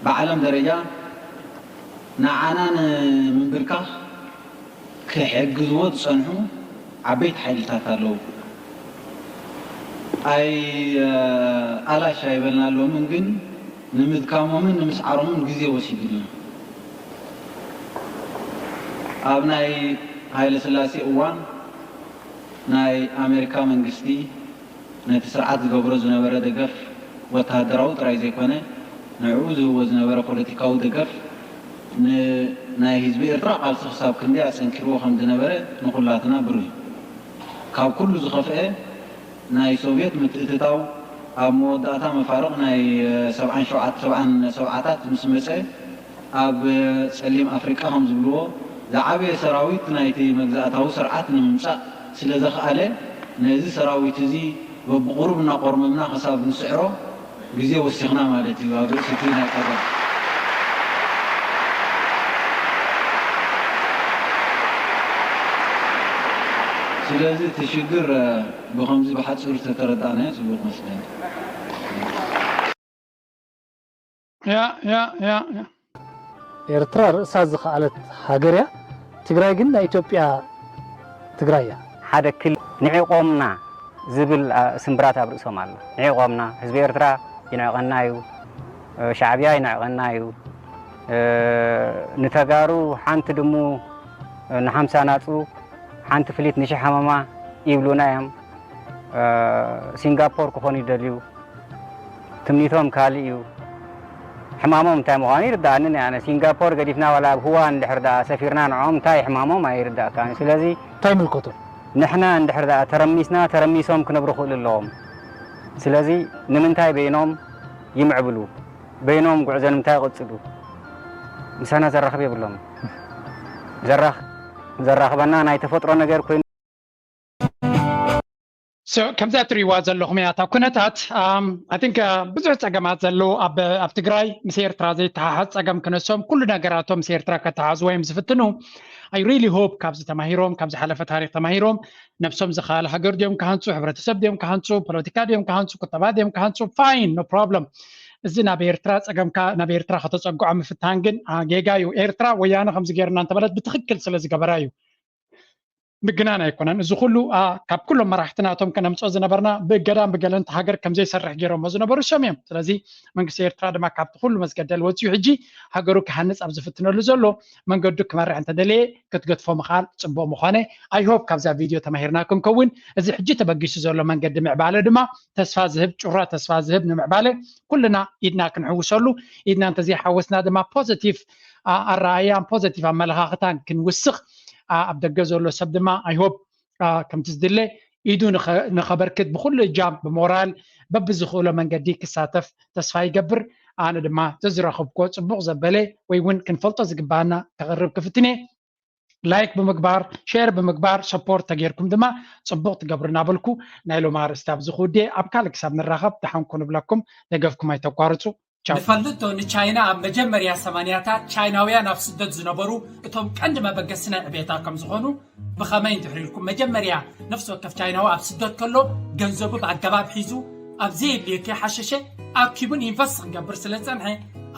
ብዓለም ደረጃ ንዓና ንምንብርካኽ ክሕግዝዎ ዝጸንሑ ዓበይቲ ሓይልታት ኣለዉ። ኣይ ኣላሽ ኣይበልናሎምን ግን ንምድካሞምን ንምስዓሮምን ግዜ ወሲዱልና። ኣብ ናይ ሃይለ ስላሴ እዋን ናይ ኣሜሪካ መንግስቲ ነቲ ስርዓት ዝገብሮ ዝነበረ ደገፍ ወተሃደራዊ ጥራይ ዘይኮነ ንዕኡ ዝህቦ ዝነበረ ፖለቲካዊ ደገፍ ንናይ ህዝቢ ኤርትራ ቃልሲ ክሳብ ክንደይ ኣጸንኪርዎ ከም ዝነበረ ንኹላትና ብሩህ እዩ። ካብ ኩሉ ዝኸፍአ ናይ ሶቭየት ምትእትታው ኣብ መወዳእታ መፋርቕ ናይ ሰብዓን ሸውዓተ ሰብዓን ሰብዓታት ምስ መጸ ኣብ ጸሊም ኣፍሪቃ ከም ዝብልዎ ዝዓበየ ሰራዊት ናይቲ መግዛእታዊ ስርዓት ንምምጻእ ስለ ዘኽኣለ ነዚ ሰራዊት እዚ በብቑሩብ እናቆርመምና ክሳብ ንስዕሮ ግዜ ወሲኽና ማለት እዩ ኣብ ርእሲ እቲ ናይ ቀደም። ስለዚ እቲ ሽግር ብኸምዚ ብሓፂሩ ዝተረዳእናዮ ፅቡቕ መስለኒ። ያ ያ ያ ያ ኤርትራ ርእሳ ዝኸኣለት ሃገር እያ። ትግራይ ግን ናይ ኢትዮጵያ ትግራይ እያ። ሓደ ክል ንዒቖምና ዝብል ስምብራት ኣብ ርእሶም ኣሎ። ንዒቖምና፣ ህዝቢ ኤርትራ ይንዕቐና እዩ፣ ሻዕብያ ይንዕቐና እዩ። ንተጋሩ ሓንቲ ድሙ ንሓምሳ ናጹ ሓንቲ ፍሊት ንሽሕ ሃመማ ይብሉና እዮም። ሲንጋፖር ክኾኑ ይደልዩ። ትምኒቶም ካልእ እዩ። ሕማሞም እንታይ ምዃኑ ይርድኣኒ። ኣነ ሲንጋፖር ገዲፍና ዋላ ኣብ ህዋ እንድሕር ደኣ ሰፊርና ንዖም እንታይ ሕማሞም ኣይርዳእካን። ስለዚ እንታይ ምልከቶ? ንሕና እንድሕር ደኣ ተረሚስና ተረሚሶም ክነብሩ ክእሉ ኣለዎም። ስለዚ ንምንታይ በይኖም ይምዕብሉ? በይኖም ጉዕዞ ንምንታይ ይቕጽሉ? ምሳና ዘራኽብ የብሎም። ዘራኽ ዘራኽበና ናይ ተፈጥሮ ነገር ኮይኑ ከምዛ እትሪእዋ ዘለኹም እያ እታ ኩነታት። I think ብዙሕ ፀገማት ዘለዉ ኣብ ትግራይ ምስ ኤርትራ ዘይተሓሓዝ ፀገም ክነሶም ኩሉ ነገራቶም ምስ ኤርትራ ከተሓዝዎ እዮም ዝፍትኑ። I really hope ካብዚ ተማሂሮም ካብ ዝሓለፈ ታሪክ ተማሂሮም ነብሶም ዝኸኣል ሃገር ድዮም ክሃንፁ፣ ሕብረተሰብ ድዮም ክሃንፁ፣ ፖለቲካ ድዮም ክሃንፁ፣ ቁጠባ ድዮም ክሃንፁ፣ fine no problem። እዚ ናብ ኤርትራ ፀገምካ ናብ ኤርትራ ከተፀግዖ ምፍታን ግን ጌጋ እዩ። ኤርትራ ወያነ ከምዚ ገይርና እንተበለት ብትክክል ስለ ዝገበራ እዩ። ምግናን ኣይኮነን። እዚ ኩሉ ካብ ኩሎም መራሕቲ ናቶም ከነምፅኦ ዝነበርና ብእገዳን ብገለን እቲ ሃገር ከምዘይሰርሕ ገይሮሞ ዝነበሩ እሶም እዮም። ስለዚ መንግስቲ ኤርትራ ድማ ካብቲ ኩሉ መስገደል ወፂኡ ሕጂ ሃገሩ ክሃንፅ ኣብ ዝፍትነሉ ዘሎ መንገዱ ክመርሕ እንተደለየ ክትገድፎ ምኽኣል ፅቡቅ ምዃነ I hope ካብዛ ቪድዮ ተማሂርና ክንከውን። እዚ ሕጂ ተበጊሱ ዘሎ መንገዲ ምዕባለ ድማ ተስፋ ዝህብ ጩራ ተስፋ ዝህብ ንምዕባለ ኩልና ኢድና ክንሕውሰሉ ኢድና እንተዘይሓወስና ድማ positive ኣረኣእያን positive ኣመለኻኽታን ክንውስኽ ኣብ ደገ ዘሎ ሰብ ድማ I hope ከምቲ ዝድለ ኢዱ ንኸበርክት ብኩሉ እጃም ብሞራል በብዝኽእሎ መንገዲ ክሳተፍ ተስፋ ይገብር። ኣነ ድማ ዘዝረኸብኮ ፅቡቕ ዘበለ ወይ እውን ክንፈልጦ ዝግባና ከቕርብ ክፍትኔ like ብምግባር share ብምግባር support ተጌርኩም ድማ ፅቡቕ ትገብሩ እናበልኩ ናይ ሎም ኣርእስቲ ኣብዚ ክውዴ ኣብ ካልእ ክሳብ ንራኸብ ደሓንኩ ንብለኩም። ደገፍኩም ኣይተቋርፁ። ንፈልጥ ዶ ንቻይና ኣብ መጀመርያ ሰማንያታት ቻይናውያን ኣብ ስደት ዝነበሩ እቶም ቀንዲ መበገሲ ናይ ዕቤታ ከም ዝኾኑ ብኸመይ እንድሕር ኢልኩም መጀመርያ ነፍሲ ወከፍ ቻይናዊ ኣብ ስደት ከሎ ገንዘቡ ብኣገባብ ሒዙ ኣብ ዘየድልዮ ከይሓሸሸ ኣኪቡን ኢንቨስት ክገብር ስለ ዝጸንሐ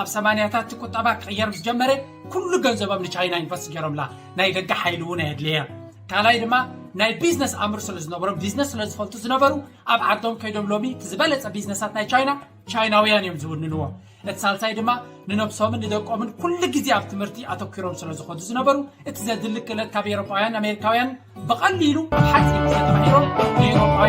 ኣብ ሰማንያታት እቲ ቁጠባ ክቕየር ምስ ጀመረ ኩሉ ገንዘቦም ንቻይና ኢንቨስት ገይሮምላ ናይ ደገ ሓይሊ እውን ኣየድለየን ካልኣይ ድማ ናይ ቢዝነስ ኣምር ስለ ዝነበሮም ቢዝነስ ስለ ዝፈልጡ ዝነበሩ ኣብ ዓዶም ከይዶም ሎሚ እቲ ዝበለጸ ቢዝነሳት ናይ ቻይና ቻይናውያን እዮም ዝውንንዎ። እቲ ሳልሳይ ድማ ንነብሶምን ንደቆምን ኩሉ ግዜ ኣብ ትምህርቲ ኣተኲሮም ስለ ዝኾዱ ዝነበሩ እቲ ዘድሊ ክእለት ካብ ኤሮጳውያን ኣሜሪካውያን ብቐሊሉ ኣብ ሓፂር ግዜ ተማሂሮም ንኤሮጳውያን